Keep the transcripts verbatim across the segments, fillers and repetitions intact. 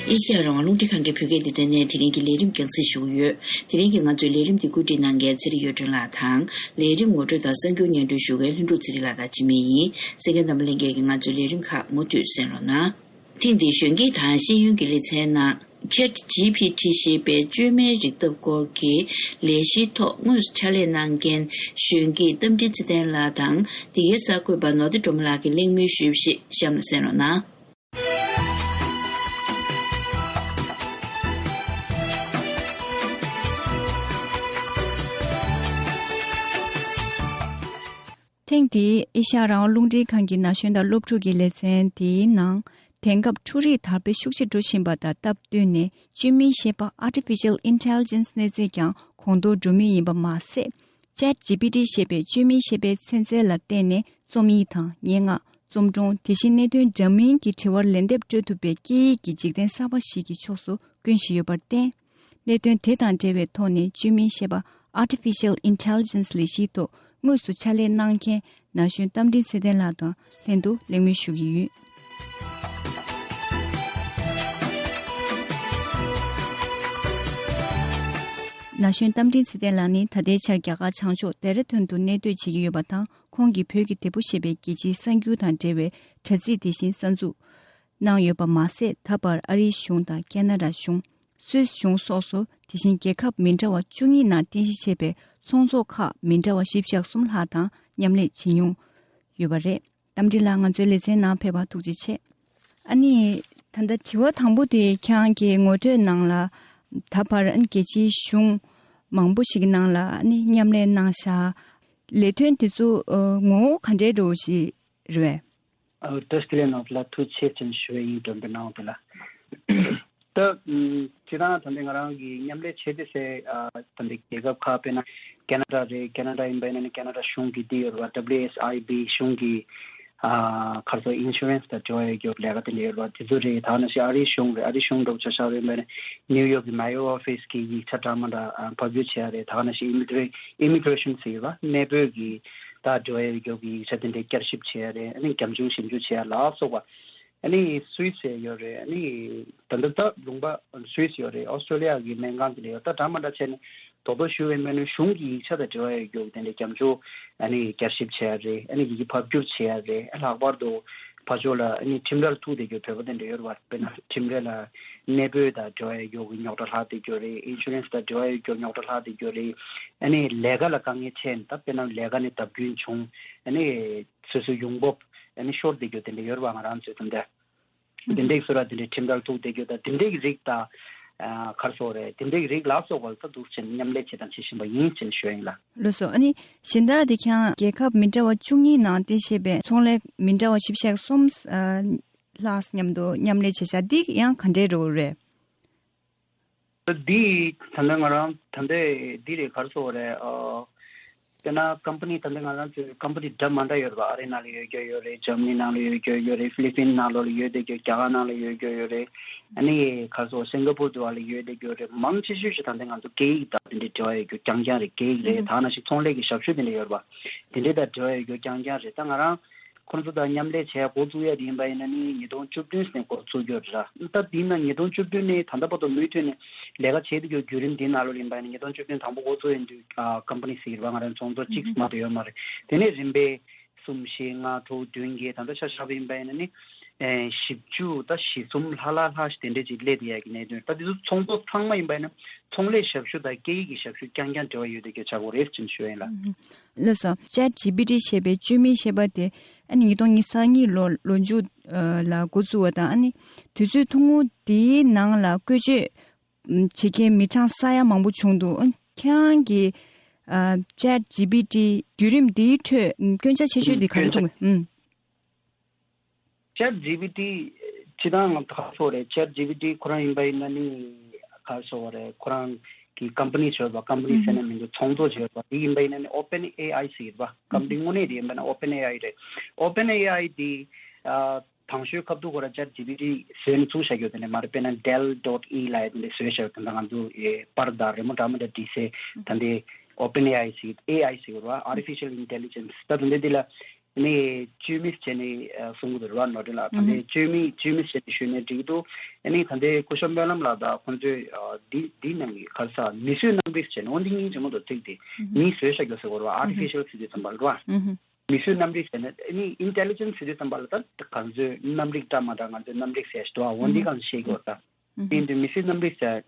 ཨེ་ཤ་ཡ་རང་དབང་རླུང་འཕྲིན་ཁང་གི་བོད་སྐད་སྡེ་ཚན་ནས་དེ་རིང་གི་ལས་རིམ་རྒྱང་སྲིང་ཞུ་གི་ཡོད། དེ་རིང་གི་ང་ཚོའི་ལས་རིམ་འདི་བཀོད་སྒྲིག་གནང་མཁན་ཚེ་རིང་གཡུ་སྒྲོན་ལགས་དང་། ལས་རིམ་ངོ་སྤྲོད་དང་གསར་འགྱུར་སྙན་སྒྲོན་ཞུ་མཁན་ལྷུན་གྲུབ་ཚེ་རིང་ལགས་དང་འཆི་མེད་ཡིན། གསན་མཁན་རྣམ་པ་ལྷན་རྒྱས་ཀྱིས་ང་ཚོའི་ལས་རིམ་ཁག་མུ་མཐུད་གསན་རོགས་གནང་། ཐེངས་འདིའི་གཞོན་སྐྱེས་དང་ཤེས་ཡོན་གྱི་ལེ་ཚན་ནང་། Chat G P T ཞེས་པའི་བཅོས་མའི་རིག་ཐབས་སྐོར་གྱི་ལས་གཞིའི་ཐོག་དངོས་སུ་ཕྱག་ལས་གནང་མཁན་གཞོན་སྐྱེས་རྟ་མགྲིན་ཚེ་བརྟན་ལགས་དང་། འདི་གའི་གསར་འགོད་པ་ནོར་བདེ་སྒྲོལ་མ་ལགས་ཀྱིས་གླེང་མོལ་ཞུས་པ་ཞིག་གཤམ་ལ་གསན་རོགས་གནང་། ཐེངས་འདིའི་ཨེ་ཤ་ཡ་རང་དབང་རླུང་འཕྲིན་ཁང་གི་ན་གཞོན་དང་སློབ་ཕྲུག་གི་ལེ་ཚན་དེའི་ནང་། དེང་སྐབས་འཕྲུལ་རིག་དར་སྤེལ་ཤུགས་ཆེ་འགྲོ་བཞིན་པ་དང་སྟབས་བསྟུན་ནས། བཅོས་མིན་ཤེས་པ་Artificial Intelligence གནས་ཚད་ཀྱང་གོང་མཐོར་འགྲོ་མུས་ཡིན་པ་མ་ཟད། Chat G P T ཞེས་པའི་བཅོས་མིན་ཤེས་པའི་ཚན་རྩལ་ལ་བརྟེན་ནས། རྩོམ་ཡིག་དང་། སྙན་ངག་རྩོམ་སྒྲུང་། དེ་བཞིན་གནད་དོན་འདྲ་མིན་གྱི་དྲི་བར་ལན་འདེབས་སྤྲོད་ཐུབ་པའི་སྐད་ཡིག་གི་འཇིག་རྟེན་གསར་པ་ཞིག་གི་ཕྱོགས་སུ་བསྐྱོད་བཞིན་ཡོད་པར་བརྟེན། གནད་དོན་དེ་དང་འབྲེལ་བའི་ཐོག་ནས་བཅོས་མིན་ཤེས་པ་Artificial Intelligence ལས་གཞིའི་ཐོག་དངོས་སུ་ཕྱག་ལས་གནང་མཁན་ན་གཞོན་རྟ་མགྲིན་ཚེ་བརྟན་ལགས་དང་ལྷན་དུ་གླེང་མོལ་ཞུ་གི་ཡོད། ན་གཞོན་རྟ་མགྲིན་ཚེ་བརྟན་ལགས་ནི་ད་ལྟའི་ཆར་རྒྱ་གར་བྱང་ཕྱོགས་ལྡེ་ར་ལྡུན་དུ་གནས་སྡོད་བྱེད་ཀྱི་ཡོད་པ་དང་། ཁོང་གིས་བོད་ཀྱི་དེ་ཕོ་ཞེས་པའི་རྒྱལ་སྤྱིའི་གསར་འགྱུར་དང་འབྲེལ་བའི་དྲ་ཚིགས་དེ་བཞིན་གསར་འཛུགས་གནང་ཡོད་པ་མ་ཟད། ད་བར་ཨ་རིའི་གཞུང་དང་ཁེ་ན་ཌ་གཞུང་། སུད་སི་གཞུང་སོགས་སུ། དེ་བཞིན་རྒྱལ་ཁབ་མི་འདྲ་བ་བཅུ་གཉིས་ནང་རྟེན་གཞི་བྱས་པའི་ཚོགས་ཚོགས་ཁག་མི་འདྲ་བ་བཞི་བཅུ་ཞེ་གསུམ་ལྷག་དང་མཉམ་ལས་བྱེད་མྱོང་ཡོད་པ་རེད། རྟ་མགྲིན་ལགས་ང་ཚོའི་ལེ་ཚན་ནང་ཕེབས་པར་ཐུགས་རྗེ་ཆེ། ཨ་ནི། ད་ལྟ་དྲི་བ་དང་པོ་དེ་ཁྱེད་རང་གི་ངོ་སྤྲོད་ནང་ལ། ད་བར་ཨ་ནི་རྒྱལ་སྤྱིའི་གཞུང་མང་པོ་ཞིག་གི་ནང་ལ་ཨ་ནི་མཉམ་ལས་གནང་ཤག་ལས་དོན་དེ་ཚོ་ཨ་ངོ་བོ་ག་འདྲའི་འདྲ་བོ་ཞིག་རེད་པས། ཨ་བཀྲ་ཤིས་བདེ་ལེགས། ནང་དུ་ལ་ཐུགས་རྗེ་ཆེ་ཞུ་བ་ཡིན། དྲན་པའི་ནང་དུ་ལ། ད་ཨམ་སྤྱིར་བཏང་ད་ལྟ་ང་རང་གི་མཉམ་ལས་བྱེད་དེ་སའི་ཨ་ད་ལྟ་རྒྱལ་ཁབ་ཁག་དཔེར་ན་ཁེ་ན་ཌ་རེད། ཁེ་ན་ཌ་ཡིན་པ་ཡིན་ན་ནི་ཁེ་ན་ཌ་གཞུང་གི་འདི་ཡོད་རེད་པ། W S I B གཞུང་གི་ཨ་ག་རེ་ཟེར་ཨིན་ཤུ་རན་སི་དང་འབྲེལ་བ་ཡོད་རྒྱུ་ལས་ཀ་དེ་འདྲ་ཡོད་རེད་པ། དེ་ཚོ་རེད། ད་ག་ནང་བཞིན་ཨ་རིའི་གཞུང་རེད། ཨ་རིའི་གཞུང་འདྲ་བོ་ཆ་བཞག་པ་ཡིན་པ་ཡིན་ན་ནིའུ་ཡོག་གི་མེ་ཡོ་ཨོ་ཕིས་ཀྱི་ཡིག་ཆ་འདྲ་མི་འདྲ་ཨ་ཕབ་སྒྱུར་བྱེད་ཡ་རེད། ད་ག་ནང་བཞིན་ཨི་མི་གྷི་རེ་ཨི་མི་གྷི་རེ་ཤན་ཟེར་ཡོད་པ། གནས་སྤོས་ཀྱི་ད་འབྲེལ་བ་ཡོད་རྒྱུ་གི་ཡིག་ཆ་དེ་འདྲ་བསྐྱར་ཞིབ་བྱེད་ཡ་རེད། ཨ་ནི་རྒྱབ་ལྗོངས་ཞིབ་འཇུག་བྱེད་ཡ་ལ་སོགས་པ། ཨ་ནི་སུད་སི་ཡོད་རེད། ཨ་ནི་ད་ལྟ་ད་ལུང་པ་སུད་སི་ཡོད་རེད། ཨོ་སི་ཀྲོ་ལི་ཡ་གི་སྨན་ཁང་དེ་ལ་ཡོད། ད་འདྲ་མི་འདྲ་བྱས་ནས་རྡོག་རྡོག་ཞུ་བའི་སྨན་གཞུང་གི་ཡིག་ཆ་དང་འབྲེལ་བ་ཡོད་རྒྱུ་དེ་འདྲའི་རྒྱབ་ལྗོངས་ཨ་ནི་བསྐྱར་ཞིབ་བྱེད་ཡ་རེད། ཨ་ནི་ཡི་གེ་ཕབ་བསྒྱུར་བྱེད་ཡ་རེད། ཨ་ལྷག་པར་དུ་ཕར་ཕྱོགས་ལ་ཨ་ནི་ཁྲིམས་རར་ཐུག་བསྡད་རྒྱུ་བོད་པ་དེ་འདྲ་ཡོད་རེད་པ། དཔེར་ན་ཁྲིམས་ར་ལ་གནས་སྤོས་དང་འབྲེལ་བ་ཡོད་རྒྱུ་གི་རྙོག་དྲ་ལྷག་བསྡད་རྒྱུ་རེད། ཨིན་ཤུ་རན་སི་དང་འབྲེལ་བ་ཡོད་རྒྱུ་རྙོག་དྲ་ལྷག་བསྡད་རྒྱུ་རེད། ཨ་ནི་ལས་ཀ་ལ་དཀའ་ངལ་འཕྲད་ན། ད་དཔེར་ན་ལས་ཀ་ནས་བརྡབ་སྐྱོན་བྱུང་། ཨ་ནི་སོ་སོའི་ཡོང་འབབ་ཨ་ནི་ཤོར་བསྡད་རྒྱུ་དེ་འདྲ་ཡོད་རེད་པ། ང་རང་ཚོའི་དེ་འདྲ་དེ་འདྲའི་བཟོ་འདྲ་དེ་འདྲའི་ཁྲིམས་རར་ཐུག་བསྡད་རྒྱུ་དང་དེ་འདྲའི་རིགས་དང་། ཨ་ག་རེ་ཟེར་དགོས་རེད། དེ་འདྲའི་རིགས་ལ་སོགས་པ་ལ་ད་འདུག་སེ་མཉམ་ལས་བྱེད་དང་བྱེད་བཞིན་པ་ཡིན་ཅེས་ཞུ་ཡ་ཡིན་ལགས། ལགས་སོ། ཨ་ནི་གཞན་དག་དེ་ཁྱེད་རང་རྒྱལ་ཁབ་མི་འདྲ་བ་བཅུ་གཉིས་ནང་རྟེན་གཞི་བྱས་པའི་ཚོང་ལས་མི་འདྲ་བ་བཞི་བཅུ་ཞེ་གསུམ་ཨ་ལྷག་མཉམ་དུ་མཉམ་ལས་བྱས་ཤག་འདི་ཡང་ག་འདྲའི་འདྲ་བོ་རེད། འདི་ད་ལྟ་ང་རང་ད་ལྟ་འདི་རེད། ག་རེ་ཟེར་དགོས་རེད། ཨ་དཔེར་ན་ཀམ་པ་ནི་ད་ལྟ་ང་རང་ཚོའི་ཀམ་པ་ནི་འདྲ་མི་འདྲ་ཡོད་རེད་པ། ཨ་རི་ནང་ལ་ཡོད་རྒྱུ་ཡོད་རེད། འཇར་མ་ནི་ནང་ལ་ཡོད་རྒྱུ་ཡོད་རེད། ཧྥི་ལི་པིན་ནང་ལོགས་ལ་ཡོད་བསྡད་རྒྱུ། རྒྱ་གར་ནང་ལ་ཡོད་རྒྱུ་ཡོད་རེད། ཨ་ནི་ག་རེ་ཟེར་དགོས། སིང་ག་པུར་དུ་བ་ལ་ཡོད་བསྡད་རྒྱུ་རེད། མང་ཆེ་ཤོས་ཤིག་ད་ལྟ་ང་ཚོ་སྐད་ཡིག་དང་དེ་འདྲའི་འབྲེལ་བ་ཡོད་རྒྱུ་རྐྱང་རྐྱང་རེད། སྐད་ཡིག་རེད། ཨུ་ཧུ། ད་ནང་བཞིན་ཚོང་ལས་ཀྱི་ཞབས་ཞུ་དེ་འདྲ་ཡོད་རེད་པ། དེ་འདྲའི་དང་འབྲེལ་བ་ཡོད་རྒྱུ་རྐྱང་རྐྱང་རེད། ད་ང་རང་ཁོང་ཚོ་དང་མཉམ་ལས་བྱས་འགོ་བཙུགས་ཡ་དེ་ཡིན་པ་ཡིན་ན་ནི་ཉིས་སྟོང་བཅུ་བདུན་ནས་འགོ་བཙུགས་ཡོད་རེད། ད་དེ་ཡིན་ན་ཉིས་སྟོང་བཅུ་བདུན་ནས་ད་ལྟ་བར་དུ་མུ་མཐུད་ནས་ལས་ཀ་བྱེད་བསྡད་རྒྱུ་བརྒྱུད་རིམ་དེའི་ནང་ལོགས་ཡིན་པ་ཡིན་ན། ཉིས་སྟོང་བཅུ་བདུན་དང་པོ་འགོ་བཙུགས་ཡིན་དུས་ཨ་ཀམ་པ་ནི་ཟེར་གྱི་རེད་པ། ང་རང་ཚོང་ཚོགས་གཅིག་མ་གཏོགས་ཡོད་མ་རེད། དེ་ནས་རིམ་པས་གསུམ་བཞི་ལྔ་དྲུག་བདུན་བརྒྱད་ད་ལྟ་ཆ་བཞག་པ་ཡིན་པ་ཡིན་ན་ནི་ཨེ་བཞི་བཅུ་ད་བཞི་གསུམ་ལྷག་ལྷག་ལྷག་ཞིག་དེ་འདྲས་ཅིག་སླེབས་བསྡད་ཡ་གི་གནད་དོན། ད་དེ་ཚོ་ཚོང་ཚོགས་ཚང་མ་ཡིན་པ་ཡིན་ན་ཚོང་ལས་ཞབས་ཞུ་དང་སྐད་ཡིག་གི་ཞབས་ཞུ་རྐྱང་རྐྱང་འབྲེལ་བ་ཡོད་བསྡད་རྒྱུ་ཆགས་ཀྱི་རེད་ཅེས་ཞུ་ཡ་ཡིན་ལགས། ལགས་སོ། Chat G P T ཞེས་པའི་བཅོས་མིན་ཞེས་པ་དེ་ཨ་ནི་ཉིས་སྟོང་ཉི་ཤུ་རྩ་གཉིས་ལོ་ལོ་མཇུག་ལ་འགོ་བཙུགས་པ་དང་། ཨ་ནི་དུས་ཚོད་ཐུང་ངུ་དེའི་ནང་ལ་བཀོལ་སྤྱོད་བྱེད་མཁན་མི་གྲངས་ས་ཡ་མང་པོ་བྱུང་འདུག་ཨ་ཁྱེད་རང་གིས་ཨ་Chat G P T བརྒྱུད་རིམ་འདིའི་ཁྲོད་སྐྱོན་ཆ་ཆེ་ཤོས་དེ་ག་རེ་མཐོང་གི། ཨུམ། Chat G P T སྤྱིར་བཏང་ང་ཚོ་ཧ་གོ་རེད། Chat G P T ཁོ་རང་ཡིན་པ་ཡིན་ན་ནི་ག་རེ་ཟེར་དགོས་རེད། ཁོ་རང་གི་ཀམ་པ་ནི་ཟེར་བ། ཀམ་པ་ནི་ཟེར་ན་མི་འདུག་ཚོང་ཚོགས་ཟེར་བ་དེ་ཡིན་པ་ཡིན་ན་ནི་Open A I ཟེར་བ། ཀམ་པ་ནི་དངོས་གནས་དེ་ཡིན་པ་ན་Open A I རེད། Open A I དེ་ཨ་དང་ཤོས་ཁ་ཐུག་ཁོ་རང་Chat G P T བཟོས་ནས་བཙུགས་བཞག་ཡོད། དེ་ནས་མ་རེད། དཔེར་ན་Dell dot E ལབ་ཡ་དེ་འདྲ་བཟོས་བཞག་ཡོད། དེ་འདྲ་ང་ཚོ་ཨེ་པར་དང་རི་མོ་འདྲ་མི་འདྲ་བྲིས་སའི་ད་འདི་Open A I ཟེར། A I ཟེར་བ། Artificial Intelligence ད་དེ་འདྲ་དེ་ལ། ནས་བཅོས་མིན་བྱས་ནས་གསུང་གི་འདུག་ར། ནོར་འཁྲུལ་ལ་ད་ལྟའི་བཅོས་མིན་བཅོས་མིན་བྱས་ནས་ཞུས་ནས་འགྲིག་འདུག་ཨ་ནི་ད་ལྟའི་སྐུ་ཞབས་སྨོན་ལམ་ལགས་དང་ཁོང་ཚོས་འདི་འདི་ནང་གི་ག་རེ་ཟེར་མིས་བཟོས་རྣམ་རིག་བྱས་ནས་འོ་འདི་གཉིས་ཆེན་པོ་འདུག་ཚིག་དེ་མིས་བཟོས་བཞག་རྒྱུ་ཟེར་བ་ར། ཨར་ཊི་ཕི་ཤལ་ཟེར་དུས་ཙམ་པ་ལ་ར། མིས་བཟོས་རྣམ་རིག་ཟེར་ནས་ཨ་ནི་ཨིན་ཊེ་ལི་ཇེན་སི་ཟེར་དུས་ཙམ་པ་ལ་ད་གང་ཚོས་རྣམ་རིག་འདྲ་མ་འདྲ་ང་ཚོས་རྣམ་རིག་ཟེར་ཞིག་འདུག་འོ་འདི་གང་ཤེས་དགོས་ད། ཨིན་དུ་མིས་བཟོས་རྣམ་རིག་ཟེར་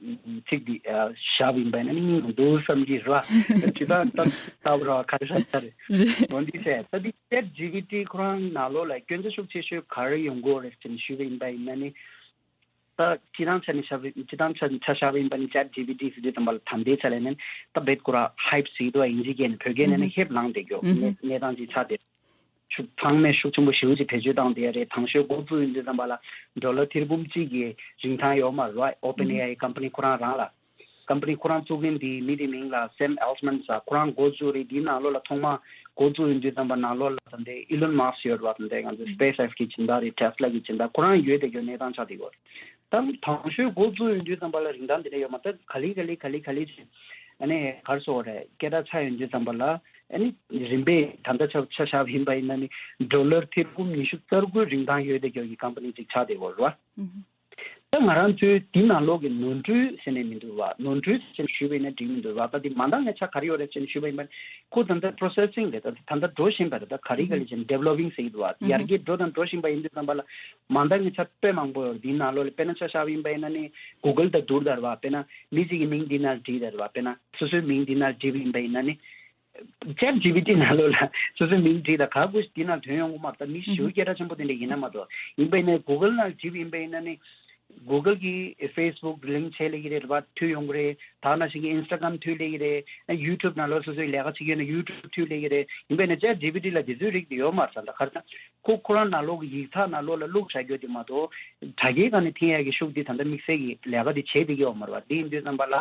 ཚིག་འདི་བཞག་པ་ཡིན་པ་ཡིན་ན་ནི་སྙིང་རུང་འདུག་བསམ་གྱི་རེད་བ། ཇི་ལྟར་ལྟ་ལྟ་བུ་ར་ག་རེ་ཟེར་ས་རེད། འོ་འདི་ཟེར་ད་འདི་ཅེཊ་ཇི་པི་ཊི་ཁོ་རང་ནང་ལོགས་ལ་སྐྱོན་ཆ་ཤུགས་ཆེ་ཤོས་ག་རེ་ཡོང་གི་ཡོད་རེད་ཟེར་ནས་ཞུས་པ་ཡིན་པ་ཡིན་ན་ནི། ད་སྤྱི་བཏང་ཆ་ནས་བཞག་པའི་སྤྱི་བཏང་ཆ་ཆ་བཞག་པ་ཡིན་པ་ནི་ཅེཊ་ཇི་པི་ཊི་ཟེར་དུས་ཙམ་པ་ལ་ད་ལྟའི་ཆ་ལ་ནི་ད་རྦད་ཁོ་ར་ཧའིབ་ཟེར་གྱི་འདུག་བ། དབྱིན་ཇིའི་སྐད་ནས། བོད་སྐད་ནས་ནི་ཧེབ་ལངས་བསྡད་ཀྱོག་གནས་གནས་སྟངས་ཅིག་ཆགས་བསྡད། ཤུགས་ཚང་མས་ཤུགས་ཆེན་པོ་ཞེ་པོ་ཅིག་བེད་སྤྱོད་བཏང་བསྡད་ཡ་རེད། དང་ཤོས་འགོ་བཙུགས་ཡོང་དུས་ཙམ་པ་ལ་ཌོ་ལར་ཐེར་འབུམ་གཅིག་གི་རིན་ཐང་ཡོད་མ་རེད་བ། ཨོ་པན་ཨེ་ཨའི་ཀམ་པ་ནི་ཁོ་རང་རང་ལ། ཀམ་པ་ནི་ཁོ་རང་བཙུགས་མཁན་དེ་མི་དེ་མིང་ལ་སེམ་ཨལ་ཊི་མན་ཟེར། ཁོ་རང་འགོ་བཙུགས་རེད། དེའི་ནང་ལོགས་ལ་ཐོག་མ་འགོ་བཙུགས་ཡོང་དུས་ཙམ་པ་ནང་ལོགས་ལ་ད་ལྟའི་ཨི་ལོན་མཱ་སི་ཡོད་རེད་བ། ད་ལྟའི་ང་ཚོ་སི་པེ་སི་ཨེག་སི་གི་སྦྱིན་བདག་རེད། ཊེ་སི་ལ་གི་སྦྱིན་བདག་ཁོ་རང་ཡོད་བསྡད་རྒྱུ་གནས་སྟངས་ཆགས་བསྡད་ཡོད། ད་དང་ཤོས་འགོ་བཙུགས་ཡོང་དུས་ཙམ་པ་ལ་རིན་ཐང་དེ་འདྲ་ཡོད་མ་རེད། ད་ག་ལེ་ག་ལེ་ག་ལེ་ག་ལེ་བྱས་ཨ་ནི་ག་རེ་ཟེར་དགོས་རེད། སྐད་གྲགས་ཆགས་ཡོང་དུས་ཙམ་པ་ལ་ཨ་ནི་རིམ་པས་ད་ལྟ་ཆ་ཆ་བཞག་པ་ཡིན་པ་ཡིན་ན་ནི་ཌོ་ལར་ཐེར་འབུམ་ཉི་ཤུ་རྩ་དགུའི་རིན་ཐང་ཡོད་བསྡད་རྒྱུ་གི་ཀམ་པ་ནི་ཅིག་ཆགས་བསྡད་ཡོད་རེད་བ། ད་ང་རང་ཚོའི་འདི་ནང་ལོགས་ཀྱི་ནོར་འཁྲུལ་ཟེར་ནས་མི་འདུག་བ། ནོར་འཁྲུལ་ཟེར་ནས་ཞུས་པ་ཡིན་ན་འགྲིག་མི་འདུག་བ། ད་འདི་མ་འདང་ངེས་ཆ་ག་རེ་ཡོད་རེད་ཟེར་ནས་ཞུས་པ་ཡིན་པ། ཁོ་ད་ལྟ་པོ་རོ་སེ་སིང་རེད། ད་ད་ལྟ་འགྲོ་བཞིན་པ་རེད། ད་ག་རེ་ག་ལེ་བྱས་ནས་ཌི་ཝེ་ལོ་པིང་ཟེར་གྱི་འདུག་བ། ཡར་རྒྱས་འགྲོ་དང་འགྲོ་བཞིན་པ་ཡིན་དུས་ཙམ་པ་ལ་མ་འདང་ངེས་ཆ་དཔེ་མང་པོ་ཡོད་རེད། འདིའི་ནང་ལོགས་ལ་དཔེར་ན་ཆ་བཞག་པ་ཡིན་པ་ཡིན་ན་ནི་གུ་གལ་དང་བསྡུར་ད་རེད་བ། དཔེར་ན་མི་གཅིག་གི་མིང་འདི་ནང་བྲིས་ད་རེད་བ། དཔེར་ན་སོ་སོའི་མིང་འདི་ནང་བྲིས་པ་ཡིན་པ་ཡིན་ན་ནི། ཅེཊ་ཇི་པི་ཊི་ནང་ལོགས་ལ་སོ་སོའི་མིང་བྲིས་དང་ག་དགོས་ཤིག་དེ་ནང་ཐོན་ཡོང་གི་མ་རེད། ད་མི་ཞེ་པོ་སྐད་གྲགས་ཆེན་པོ་དེ་འདྲ་ཡིན་ན་མ་གཏོགས། ཡིན་པ་ཡིན་ན་གུ་གལ་ནང་བྲིས་པ་ཡིན་པ་ཡིན་ན་ནི་གུ་གལ་གི་ཧྥེ་སི་བུག་ལིང་ཆད་སླེབས་ཀྱི་རེད་བ། མཐུད་ཡོང་གི་རེད། ད་ནང་བཞིན་གྱི་ཨིན་སི་ཊ་གྷ་རམ་མཐུད་སླེབས་ཀྱི་རེད། ཡུ་ཊུབ་ནང་ལོགས་སོ་སོའི་ལས་ཀ་བྱེད་ཀྱི་ཡོད་ན་ཡུ་ཊུབ་མཐུད་སླེབས་ཀྱི་རེད། ཡིན་པ་ཡིན་ན་ཅེཊ་ཇི་པི་ཊི་ལ་དེ་ཚོའི་རིགས་དེ་ཡོད་མ་རེད། ད་ག་རེ་ད། ཁོ་ཁོ་རང་ནང་ལོགས་ཀྱི་ཡིག་ཚགས་ནང་ལོགས་ལ་བླུགས་བཞག་རྒྱུ་དེ་མ་གཏོགས་དྲ་རྒྱའི་སྒང་ནས་འཐེན་ཡག་གི་ཤུགས་དེ་ད་ལྟ་དམིགས་བསལ་གྱི་ལས་ཀ་དེ་བྱེད་བསྡད་ཀྱི་ཡོད་མ་རེད་བ། དེ་ཡིན་དུས་ཙམ་པ་ལ་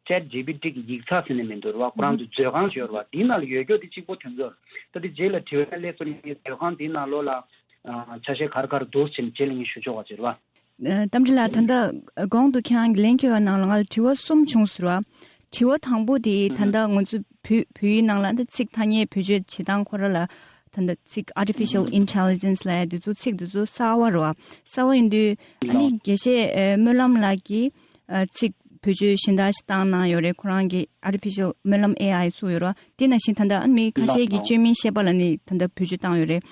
ཅེཊ་ཇི་པི་ཊི་གི་ཡིག་ཚགས་ཟེར་ནས་མི་འདུག་རེད་བ། ཁོ་རང་ཚོ་མཛོད་ཁང་ཞིག་ཡོད་རེད་བ། དེའི་ནང་ལ་ཡོད་རྒྱུ་དེ་གཅིག་པོ་ཐོན་གྱི་ཡོད་རེད། ད་དེ་རྗེས་ལ་དྲི་བ་སླེབས་སོང་ནས་མཛོད་ཁང་དེའི་ནང་ལོགས་ལ་ཆ་ཤས་ག་རེ་ག་རེ་འདུག་ཟེར་ནས་རྗེས་ལ་ངས་ཞུ་ཆོག་པ་བྱེད་རེད་བ། ཨ་རྟ་མགྲིན་ལགས། ད་ལྟ་གོང་དུ་ཁྱེད་རང་གིས་ལན་བསྐྱོན་པའི་ནང་ལ་ང་ལ་དྲི་བ་གསུམ་བྱུང་ཟེར་བ། དྲི་བ་དང་པོ་དེ་ད་ལྟ་ང་ཚོ་བོད་བོད་ཡིག་ནང་ལ་ད་ཚིག་ཐ་སྙད་བེད་སྤྱོད་བྱེད་སྟངས་ཁོ་ར་ལ་ད་ལྟ་ཚིག་artificial intelligence་ལབ་ཡ་དེ་ཚོ་ཚིག་དེ་ཚོ་གསར་པ་རེད་བ། གསར་པ་ཡིན་དུས་ཨ་ནི་དགེ་བཤེས་ཨ་སྨོན་ལམ་ལགས་ཀྱིས་ཨ་ཚིག་བེད་སྤྱོད་གཞན་དག་ཞིག་བཏང་གནང་ཡོད་རེད། ཁོ་རང་གིས་artificial སྨོན་ལམ་ཨེ་ཨའི་ཚུགས་ཡོད་རེད་བ། དེ་ནང་བཞིན་ད་ལྟ་ཨ་ནི་མི་ཁ་ཤས་ཀྱིས་བཅོས་མིན་བཤད་པ་ལ་ནི་ད་ལྟ་བེད་སྤྱོད་བཏང་ཡོད་རེད།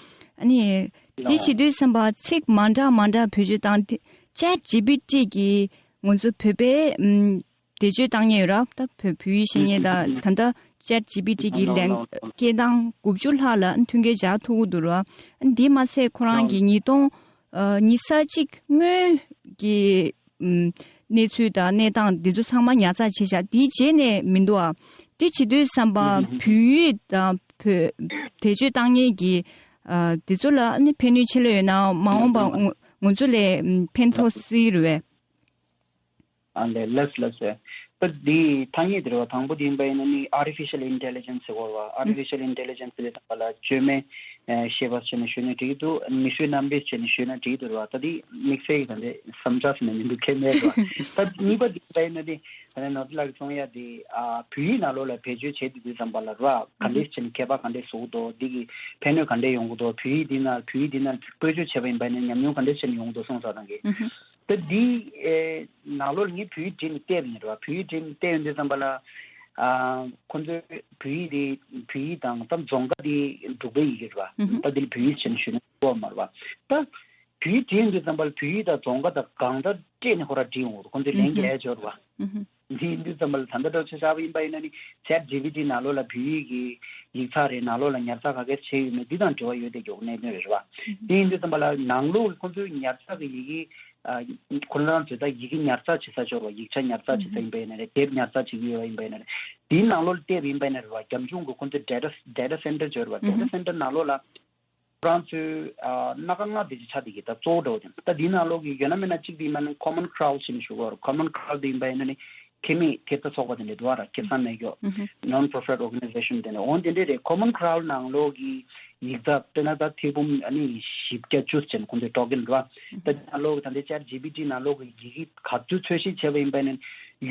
ཨ་ནི་དེ་བྱེད་དུས་ཙམ་པ་ཚིག་མ་འདྲ་མ་འདྲ་བེད་སྤྱོད་བཏང་དེ་ཅེཊ་ཇི་པི་ཊི་གིས་ང་ཚོ་བོད་པའི་ཨམ་བེད་སྤྱོད་བཏང་མཁན་ཡོད་ར། ད་བོད་བོད་ཡིག་ཤེས་མཁན་དང་ད་ལྟ་ཅེཊ་ཇི་པི་ཊི་གི་ལན་སྐད་གདངས་དགུ་བཅུ་ལྷག་ལ་མཐུན་རྐྱེན་སྦྱར་ཐུབ་ཀྱི་འདུག་ར། འདི་མ་ཚད་ཁོ་རང་གིས་ཉིས་སྟོང་ཨ་ཉི་ཤུ་རྩ་གཅིག་སྔོན་གྱི་ཨམ་གནས་ཚུལ་དང་གནས་སྟངས་འདི་ཚོ་ཚང་མ་ཉར་ཚགས་བྱས་བཞག་དེའི་རྗེས་ནས་མི་འདུག་ཨ། དེ་བྱེད་དུས་ཙམ་པ་བོད་ཡིག་དང་བོད་བེད་སྤྱོད་བཏང་མཁན་གྱི་ཨ་འདི་ཚོ་ལ་ཨ་ནི་ཕན་ནུས་ཆེ་ལོས་ཡོད་ན་མ་འོངས་པ་ང་ང་ཚོ་ལས་ཕན་ཐོགས་སྲིད་རེད་བས། ཨ་ལས་ལགས་ལགས་སོ། ད་འདི་ཐ་སྙད་དེ་རེད་བ། དང་པོ་དེ་ཡིན་པ་ཡིན་ན་ནི་artificial intelligence་ཟེར་བ་རེད་བ། artificial intelligence་ཟེར་བའི་སྟངས་ལ་བཅོས་མའི་ཨ་ཤེས་པ་བྱས་ནས་ཞུས་ན་འགྲིག་གི་འདུག་མིས་བཟོས་རྣམ་རིག་བྱས་ནས་ཞུས་ན་འགྲིག་གི་འདུག་རེད་བ། ད་འདི་དམིགས་བསལ་གྱི་ད་འདི་བསམ་འཆར་ཟེར་ན་མི་འདུག་ཁྱད་མེད་རེད་བ། ད་གཉིས་པ་འདི་ཡིན་པ་ཡིན་ན་ནི་ད་ནི་ནོར་བུ་ལགས་ཀྱིས་གསུང་ཡ་འདི་ཨ་བོད་ཡིག་ནང་ལོགས་ལ་བེད་སྤྱོད་བྱེད་དུས་དུས་ཙམ་པ་ལ་རེད་བ། ག་འདྲས་བྱས་ནས་ཁྱད་པར་ག་འདྲས་བཟོ་གི་འདུག་འདི་གི་ཕན་ནུས་ག་འདྲས་ཡོང་གི་འདུག་བོད་ཡིག་འདི་ན་བོད་ཡིག་འདི་ན་བཀོལ་སྤྱོད་བྱས་པ་ཡིན་པ་ཡིན་ན་ཉམས་མྱོང་ག་འདྲས་བྱས་ནས་ཡོང་གི་འདུག་གསུངས་ས་དང་གི་ད་འདི་ཨེ་ནང་ལོགས་ངས་བོད་ཡིག་བྲིས་ནས་བལྟས་པ་ཡིན་རེད་བ། བོད་ཡིག་བྲིས་ནས་བལྟས་ཡོང་དུས་ཙམ་པ་ལ་ཨ་ཁོ་ཚོས་བོད་ཡིག་དེ་བོད་ཡིག་དང་ད་རྫོང་ཁ་དེ་འབྲུག་པའི་ཡི་གེ་རེད་བ། ད་འདི་ལ་བོད་ཡིག་བྱས་ནས་ཞུས་ན་གོ་མ་རེད་བ། ད་བོད་ཡིག་བྲིས་ཡོང་དུས་ཙམ་པ་ལ་བོད་ཡིག་དང་རྫོང་ཁ་དང་གང་ལྟར་སྤྲད་ནས་ཁོ་རང་བྲིས་ཡོང་གི་རེད། ཁོ་ཚོས་ལན་རྒྱག་ཡ་ཅིག་ཡོད་རེད་བ། འདི་ཡིན་དུས་ཙམ་པ་ལ་ད་ལྟ་འདྲ་ཆ་བཞག་པ་ཡིན་པ་ཡིན་ན་ནི་ཅེཊ་ཇི་པི་ཊི་ནང་ལོགས་ལ་བོད་ཡིག་གི་ཡིག་ཚགས་རེད། ནང་ལོགས་ལ་ཉར་ཚགས་ག་གེ་བྱས་ཡོད་མེད་འདི་དང་འབྲེལ་བ་ཡོད་བསྡད་ཀྱོག་གནད་དོན་རེད་བ། དེ་ཡིན་དུས་ཙམ་པ་ལ་ནང་ལོགས་ཀྱི་ཁོང་ཚོའི་ཉར་ཚགས་ཀྱི་ཡི་གེ་ཨ་ཁོ་རང་ཚོས་ད་ཡི་གེ་ཉར་ཚགས་བྱེད་ས་ཅིག་ཡོད་རེད་བ། ཡིག་ཆ་ཉར་ཚགས་བྱེད་ས་ཡིན་པ་ཡིན་ན་རེད། དེབ་ཉར་ཚགས་བྱེད་ཀྱི་ཡོད་པ་ཡིན་པ་ཡིན་ན་རེད། དེའི་ནང་ལོགས་ལ་བལྟས་པ་ཡིན་པ་ཡིན་ན་རེད་བ། རྒྱབ་ལྗོངས་ཀྱི་ཁོང་ཚོའི་ཌེ་ཊ་ཌེ་ཊ་སེན་ཊར་ཅིག་ཡོད་རེད་བ། ཌེ་ཊ་སེན་ཊར་ནང་ལོགས་ལ་ཁོ་རང་ཚོའི་ཨ་སྣ་ཁ་ལྔ་དེ་ཅིག་ཆགས་བསྡད་ཀྱི་ད་གཙོ་བོ་འདྲ་བོ་དེ། ད་འདིའི་ནང་ལོགས་ཀྱི་ཡོད་ན་མེད་ན་གཅིག་དེ་ཡིན་པ་ནི་ཁོ་མན་ཁྲའོལ་ཟེར་ནས་ཞུ་གི་ཡོད་རེད། ཁོ་མན་ཁྲའོལ་དེ་ཡིན་པ་ཡིན་ན་ནི་ཁེ་མེད་ཐེབས་རྩ་ཚོགས་པ་དེ་འདྲ་འདུག་བ་ར། ཁེ་བཟང་མེད་ཀྱོག་non profit organization་དེ་འདྲ། འོ་དེ་འདྲ་རེད། ཁོ་མན་ཁྲའོལ་ནང་ལོགས་ཀྱི་ཡིག་ཚགས་དཔེར་ན་ད་ཐེར་འབུམ་ཨ་ནི་བཞི་བརྒྱ་བཅུ་ཟེར་ནས་ཁོང་ཚོས་སྒྲོག་གིན་འདུག་བ། ད་འདི་ནང་ལོགས་ཀྱི་ད་ལྟའི་ཅེཊ་ཇི་པི་ཊི་ནང་ལོགས་ཀྱི་ཡི་གེ་ག་ཚོད་འཚོལ་ཞིབ་བྱས་པ་ཡིན་པ་ཡིན་ན་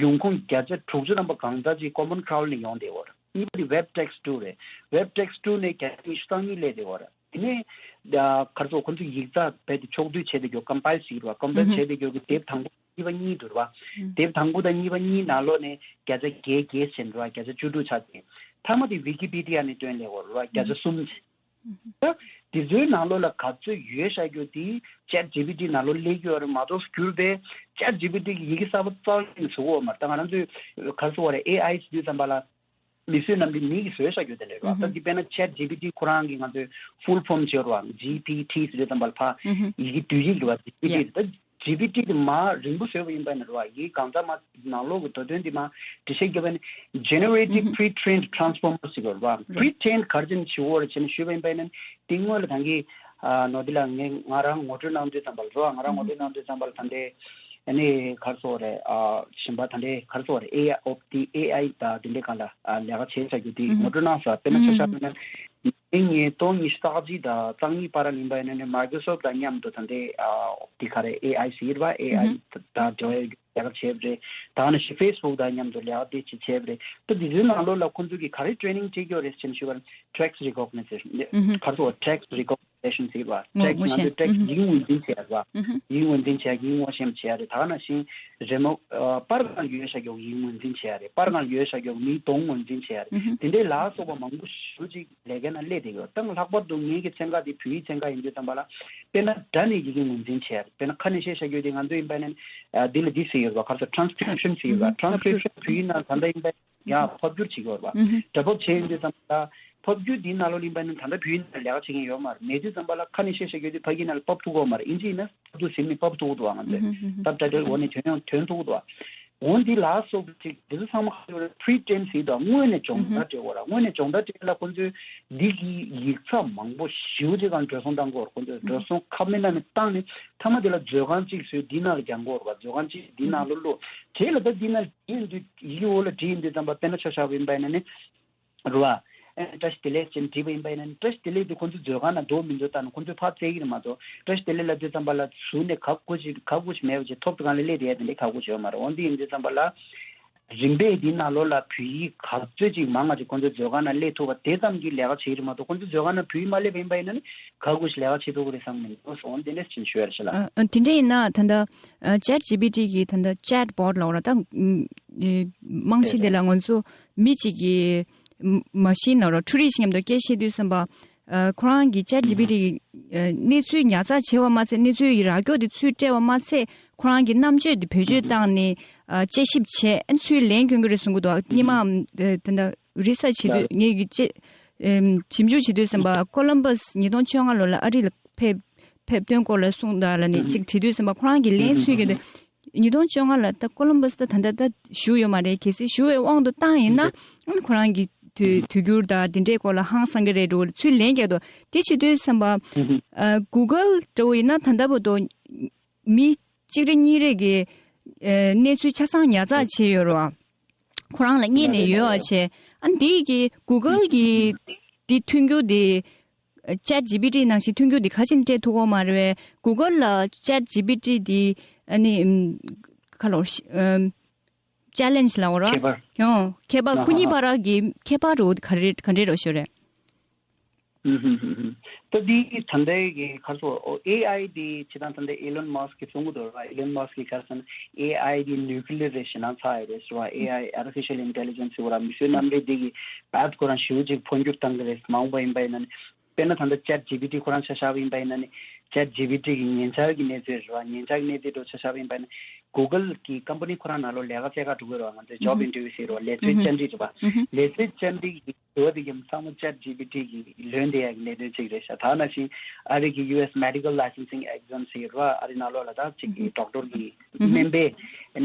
ཡོང་ཁུངས་བརྒྱ་ཆ་དྲུག་ཅུ་ཐམ་པ་གང་ཙམ་ཅིག་ཁོ་མན་ཁྲའོལ་ནས་ཡོང་བསྡད་ཡོད་རེད། གཉིས་པ་དེ་ཝེབ་ཊེག་སི་ཊུ་རེད། ཝེབ་ཊེག་སི་ཊུ་ནས་བརྒྱ་ཆ་ཉི་ཤུ་རྩ་གཉིས་སླེབས་བསྡད་ཡོད་རེད། དེ་ནས་ག་རེ་ཟེར། ཁོ་ཚོ་ཡིག་ཚགས་རྦད་དེ་ཕྱོགས་བསྡུས་བྱས་ཏེ་ཀོམ་པའིལ་ཟེར་གྱི་རེད་བ། ཀོམ་པའིལ་བྱས་ཏེ་ཀྱི་དེབ་དང་པོ་གཉིས་པ་གཉིས་འདུག་རེད་བ། དེབ་དང་པོ་དང་གཉིས་པ་གཉིས་ནང་ལོགས་ནས་བརྒྱ་ཆ་བརྒྱད་བརྒྱད་ཟེར་རེད་བ། བརྒྱ་ཆ་བཅུ་དྲུག་ཆགས་ཏེ། མཐའ་མ་དེ་ཝི་ཀི་པི་ཌི་ཡ་ནས་བཏོན་སླེབས་པ་རེད་བ། བརྒྱ་ཆ་གསུམ། ད་དེ་ཚོའི་ནང་ལོགས་ལ་ག་ཚོད་ཡོད་བཞག་རྒྱུ་དེ་ཅེཊ་ཇི་པི་ཊི་ནང་ལོགས་སླེབས་ཀྱི་ཡོད་རེད་མ་གཏོགས། གྱུར་པས་ཅེཊ་ཇི་པི་ཊི་གི་ཡི་གེ་གསར་པ་རྩ་བ་ཉིད་ནས་བཟོ་གི་ཡོད་མ་རེད། ད་ང་རང་ཚོས་ག་རེ་ཟེར་དགོས་རེད། ཨེ་ཨའི་ཟེར་དུས་ཙམ་པ་ལ་མི་བཟོས་ནམ་རྒྱུན་མི་གིས་བཟོས་བཞག་རྒྱུ་དེ་འདྲ་རེད་བ། ད་འདི་དཔེར་ན་ཅེཊ་ཇི་པི་ཊི་ཁོ་རང་གི་ང་ཚོས་ཕུལ་ཕོམ་བརྗོད་རེད་བ། ཇི་པི་ཊི་ཟེར་དུས་ཙམ་པ་ལ་ཕ་ཡི་གེ་བསྡུས་ཡིག་རེད་བ། ཇི་པི་ཊི་ད་ཇི་པི་ཊི་དེ་མ་རིང་པོ་བཟོས་པ་ཡིན་པ་ཡིན་ན་རེད་བ། ཡིག་གང་ཙམ་མ་ནང་ལོགས་ཀྱི་མདོ་དོན་དེ་མ་འགྲེལ་བཤད་རྒྱབ་པ་ཡིན་ན། generative pre-trained transformer ཟེར་གྱི་རེད་བ། pre-trained ག་རེ་བྱས་ནས་བྱེད་དགོས་རེད་བྱས་ནས་ཞུས་པ་ཡིན་པ་ཡིན་ན། དེ་སྔོན་ལ་ད་གིན་ནོར་འདི་ལ་ངས་ང་རང་ངོ་སྤྲོད་གནང་དུས་ཙམ་པ་ལ་རེད་བ། ང་རང་ངོ་སྤྲོད་གནང་དུས་ཙམ་པ་ལ་ད་ལྟའི་ཨ་ནི་ག་རེ་ཟེར་དགོས་རེད། ཨ་གཞན་པ་ད་ལྟའི་ག་རེ་ཟེར་དགོས་རེད། ཨེ་ཨའི་ཨོ་དེ་ཨེ་ཨའི་དང་དེ་འདྲའི་སྒང་ལ་ཨ་ལས་ཀ་བྱས་བཞག་རྒྱུ་དེ་ངོ་སྤྲོད་གནང་སོང་། དཔེར་ན་ཆ་བཞག་པ་ཡིན་ན། ཉིས་སྟོང་ཉི་ཤུ་རྩ་གཅིག་དང་རྩ་གཉིས་བར་ལ་ཡིན་པ་ཡིན་ན་ནི་མའི་ཀྲོ་སོབ་དང་མཉམ་དུ་ད་ལྟའི་ཨ་དེ་ག་རེ་ཨེ་ཨའི་ཟེར་བ། ཨེ་ཨའི་དང་འབྲེལ་བའི་ལས་ཀ་བྱས་པ་རེད། ད་ནི་ཤི་ཕེ་སི་བུག་དང་མཉམ་དུ་ལས་ཀ་དེ་ཅིག་བྱས་པ་རེད། ད་དེ་ཚོའི་ནང་ལོགས་ལ་ཁོང་ཚོ་གིས་ག་རེ་ཊེ་རེ་ནིང་སྤྲད་ཀྱི་ཡོད་རེད་ཟེར་ནས་ཞུས་པ་ན། text recognition། ག་རེ་ཟེར་བ། text recognition ཟེར་བ། ངོ་text ང་ཚོས་text ཡིག་ངོས་འཛིན་བྱེད་ཡ་རེད་བ། ཡིག་ངོས་འཛིན་བྱེད་ཡ། ཡིག་ངོ་ཤེས་པ་བྱེད་ཡ་རེད། ད་ག་ནང་བཞིན་རི་མོ་ཨ་པར་སྒང་ཡོད་བཞག་རྒྱུ་ཡིག་ངོས་འཛིན་བྱེད་ཡ་རེད། པར་སྒང་ཡོད་བཞག་རྒྱུ་མིའི་གདོང་ངོས་འཛིན་བྱེད་ཡ་རེད། དེ་འདྲའི་ལ་སོགས་པ་མང་པོ་ཞེ་པོ་ཅིག་ལས་ཀའི་ནང་སླེབས་བསྡད་ཡོད། ད་ལྷག་པར་དུ་ངེད་ཀྱི་ཚན་ཁག་འདི་བོད་ཡིག་ཚན་ཁག་ཡིན་དུས་ཙམ་པ་ལ། དཔེར་ན་སྒྲ་ནས་ཡི་གེ་ངོས་འཛིན་བྱས། དཔེར་ན་ཁ་ནས་བཤད་བཞག་རྒྱུ་དེ་ང་ཚོ་ཡིན་པ་ཡིན་ན། ཨ་འདི་ལ་འདི་ཟེར་ཡོད་པ། ག་རེ་ཟེར། transcription ཟེར་ཡོད་པ། transcription བོད་ཡིག་ནང་ད་ལྟ་ཡིན་པ་ཡང་ཕབ་བསྒྱུར་བྱེད་ཀྱི་ཡོད་པ། སྒྲ་ཕབ་བྱས་ཡོང་དུས་ཙམ་པ་ལ་ཕབ་བསྒྱུར་འདིའི་ནང་ལོགས་ལ་ཡིན་པ་ཡིན་ན་ད་ལྟ་བོད་ཡིག་ནང་ལས་ཀ་བྱེད་མཁན་ཡོད་མ་རེད། མེད་དུས་ཙམ་པ་ལ་ཁ་ནས་བཤད་བཞག་རྒྱུ་དེ་ཕ་གི་ནང་ལ་ཕབ་ཐུབ་ཀྱི་ཡོད་མ་རེད། ཨིན་ཇི་ཡིན་ན་ཕབ་ཐུབ་ཟིན་ནས་ཕབ་ཐུབ་ཀྱི་འདུག་ང་ཚོས་subtitle འོག་ནས་ཐོན་ཡོང་ཐོན་ཐུབ་ཀྱི་འདུག་འོ་འདི་ལ་སོགས་པ་ཅིག་འདི་ཚོ་ཚང་མ་ག་རེ་རེད། pre-trained ཟེར་དུས་སྔོན་ནས་སྦྱོང་བརྡར་སྤྲད་དགོས་ར། སྔོན་ནས་སྦྱོང་བརྡར་སྤྲད་ལ་ཁོང་ཚོས་འདི་གི་ཡིག་ཚགས་མང་པོ་ཞེ་པོ་ཅིག་སྒང་འགྲོ་སོང་བཏང་དགོས་ར། ཁོང་ཚོས་འགྲོ་སོང་ཁ་མེད་ན་ནས་བཏང་ནས་མཐའ་མ་དེ་ལ་མཛོད་ཁང་གཅིག་བཟོས། འདི་ནང་ལ་སྦྱང་དགོས་ར་བ། མཛོད་ཁང་གཅིག་འདི་ནང་ལ་བླུགས། དེ་ལ་ད་འདི་ནང་བྲིས་ཡོང་དུས་ཡི་གེ་འོག་ལ་བྲིས་ཡོང་དུས་ཙམ་པ་དཔེར་ན་ཆ་བཞག་པ་ཡིན་པ་ཡིན་ན་ནི། རེད་བ། ཨེ་བཀྲ་ཤིས་བདེ་ལེགས་ཅེས་བྲིས་པ་ཡིན་པ་ཡིན་ན་ནི། བཀྲ་ཤིས་བདེ་ལེགས་དེ་ཁོང་ཚོའི་མཛོད་ཁང་ནང་འདུག་མི་འདུག་ལྟ་ན་ཁོང་ཚོས་ཕར་བཙལ་གྱི་རེད་མ་གཏོགས། བཀྲ་ཤིས་བདེ་ལེགས་ལབ་དུས་ཙམ་པ་ལ་ཟུར་ནས་ག་དགོས་ཅིག་ག་དགོས་ཅིག་མེད་པ་ཅིག་ཐོབ་ཐང་ལ་སླེབས་བསྡད་ཡ་དེ་འདྲའི་ག་དགོས་ཅིག་ཡོད་མ་རེད། འོན་ཏེ་ཡིན་དུས་ཙམ་པ་ལ། རིམ་པས་དེའི་ནང་ལོགས་ལ་བོད་ཡིག་ག་ཚོད་ཅིག་མང་བ་ཅིག་ཁོང་ཚོའི་མཛོད་ཁང་ནང་སླེབས་ཐུབ་པ་དེ་ཙམ་གྱིས་ལས་ཀ་བྱེད་ཀྱི་རེད་མ་གཏོགས། ཁོང་ཚོའི་མཛོད་ཁང་ནང་བོད་ཡིག་མ་སླེབས་པ་ཡིན་པ་ཡིན་ན་ནི་ག་དགོས་ཅིག་ལས་ཀ་བྱེད་ཐུབ་ཀྱི་རེད་བསམ་གྱི་མི་འདུག་འོན་ཏེ་འདི་འདྲས་ཅིག་ཞུ་ཡ་རེད་ཤག་ལགས། ཨ་ཨ་དེ་འདྲ་ཡིན་ན་ད་ལྟ་ཨ་ཅེཊ་ཇི་པི་ཊི་གི་ད་ལྟ་ཅེཊ་བོཊ་ལབ་དགོས་ར། ད་ཨ་རྨང་གཞི་དེ་ལ་ང་ཚོ་མི་གཅིག་གིས་མ་ཤིན་ལབ་དགོས་ར། འཕྲུལ་རིག་ཅིག་མཉམ་དུ་སྐད་བཤད་དུས་ཙམ་པ། ཨ་ཁོ་རང་གི་ཅེཊ་ཇི་པི་ཊི་གི་ཨ་གནས་ཚུལ་ཉར་ཚགས་བྱས་པ་མ་ཚད། གནས་ཚུལ་གྱི་རགས་རྒྱོབ་དེ་ཚུར་སྤྲད་པ་མ་ཚད། ཁོ་རང་གི་རྣམ་དཔྱོད་དེ་བེད་སྤྱོད་བཏང་ནས་ཨ་དཔྱད་ཞིབ་བྱས། ཨ་ཚུར་ལན་སྐྱོན་གྱི་རེད་གསུང་གི་འདུག་སྔོན་མ་ཨ་ད་ལྟ་རི་སར་ཆི་བྱེད་དུས། ངས་ཀྱི་དཔྱད་ཨམ་ཞིབ་འཇུག་བྱེད་དུས་ཙམ་པ་ཀོ་ལམ་བྷས་ཉིས་སྟོང་བཅོ་ལྔ་ལོ་ལ་ཨ་རི་ལ་ཕེབས་ཕེབས་དོན་སྐོར་ལ་གསུངས་དང་ལབ་ནས་ཅིག་དྲིས་དུས་ཙམ་པ་ཁོ་རང་གིས་ལན་ཚུར་སྐྱོན་དེ། ཉིས་སྟོང་བཅོ་ལྔ་ལ་ད་ཀོ་ལམ་བྷས་ད་ད་ལྟ་ད་བཞུགས་ཡོད་མ་རེད། གལ་སྲིད་བཞུགས་པའི་དབང་དུ་བཏང་ཡིན་ན། ཨ་ཁོ་རང་གི་དུས་དུས་འགྱུར་དང་དེ་འདྲའི་སྐོར་ལ་ཧང་སང་གི་རེད་འགྲོ་ཚུར་ལན་རྒྱག་འདུག་དེ་བྱེད་དུས་ཙམ་པ། ཨ་གུ་གལ་འདྲ་བོ་ཡིན་ན་ད་ལྟ་བར་དུ་མི་གཅིག་རེ་གཉིས་རེ་གི་ཨ་གནས་ཚུལ་ཆ་ཚང་ཉར་ཚགས་བྱས་ཡོད་རེད་བ། ཁོ་རང་ལ་རྙེད་ནས་ཡོད་པ་བྱས། ཨ་འདི་གི་གུ་གལ་གི་འདི་མཐུན་འགྱུར་འདི་ཅེཊ་ཇི་པི་ཊི་ནང་བཞིན་མཐུན་འགྱུར་འདི་ག་ཅིག་སྤྲད་ཐུབ་ཀྱི་ཡོད་མ་རེད་པས། གུ་གལ་ལ་ཅེཊ་ཇི་པི་ཊི་འདི་ཨ་ནི་ཨམ་ཁ་ལོ་ཨམ་ཅེ་ལེན་ཇི་ལབ་དགོས་ར། ཁྱད་པར། ཡང་ཁྱད་པར། ཁོ་གཉིས་བར་གྱི་ཁྱད་པར་རུ་ག་རེ་ག་འདྲས་རོ་ཞུ་རེད། ཨུ་ཧུ་ཧུ་ཧུ། ད་འདི་ད་ལྟའི་གི་ག་རེ་ཟེར། ཨོ་ཨེ་ཨའི་འདི་ཇི་ལྟར་ད་ལྟ་ཨི་ལོན་མཱ་སི་ཀི་གིས་གསུང་གི་འདུག་ར། ཨི་ལོན་མཱ་སི་ཀི་གིས་ག་རེ་ཟེར་ན། ཨེ་ཨའི་འདི་ནིའུ་ཀི་ལི་ཡར་རེད། ཞེད་སྣང་ཚ་ཡི་རེད་ཟེར་བ། ཨེ་ཨའི་Artificial Intelligence ཟེར་བ་ར། མིག་ཤེལ་གནམ་རིགས་འདི་གིས་བར་དུ་ཁོ་རང་ཞེ་པོ་ཅིག་འཕོ་འགྱུར་བཏང་གི་རེད། མ་འོངས་པ་ཡིན་པ་ཡིན་ན་ནི། དཔེར་ན་ད་ལྟ་ཅེཊ་ཇི་པི་ཊི་ཁོ་རང་ཆ་བཞག་པ་ཡིན་པ་ཡིན་ན་ནི། ཅེཊ་ཇི་པི་ཊི་གི་ཉེ་ཆར་གྱི་གནས་ཚུལ་རེད་བ། ཉེ་ཆར་གྱི་གནས་ཚུལ་འདྲ་ཆ་བཞག་པ་ཡིན་པ་ཡིན་ན། གུ་གལ་གི་ཀམ་པ་ནི་ཁོ་རང་ནང་ལོགས་ལས་ཀ་བཙལ་ག་འགྲོ་གི་རེད་བ། ང་ཚོས་ཇོབ་ཨིན་ཊར་བིའུ་ཟེར་བ། ལས་རྩོད་བཅར་འདྲི་རེད་བ། ལས་རྩོད་བཅར་འདྲི་གི་དྲི་བ་དེ་གའི་ཚང་མ་ཅེཊ་ཇི་པི་ཊི་གིས་ལན་འདེབས་ཡག་གི་གནད་དོན་ཅིག་རེད་ཤག་ད་ནང་བཞིན་ཨ་རི་གི་ཡུ་ཨེས་མེ་ཌི་ཀལ་ལའི་སེན་སིང་ཨེག་ཛམ་ཟེར་བ། ཨ་རི་ནང་ལོགས་ལ་ད་ཅིག་གི་ཌོག་ཊར་གི་སྨན་པའི་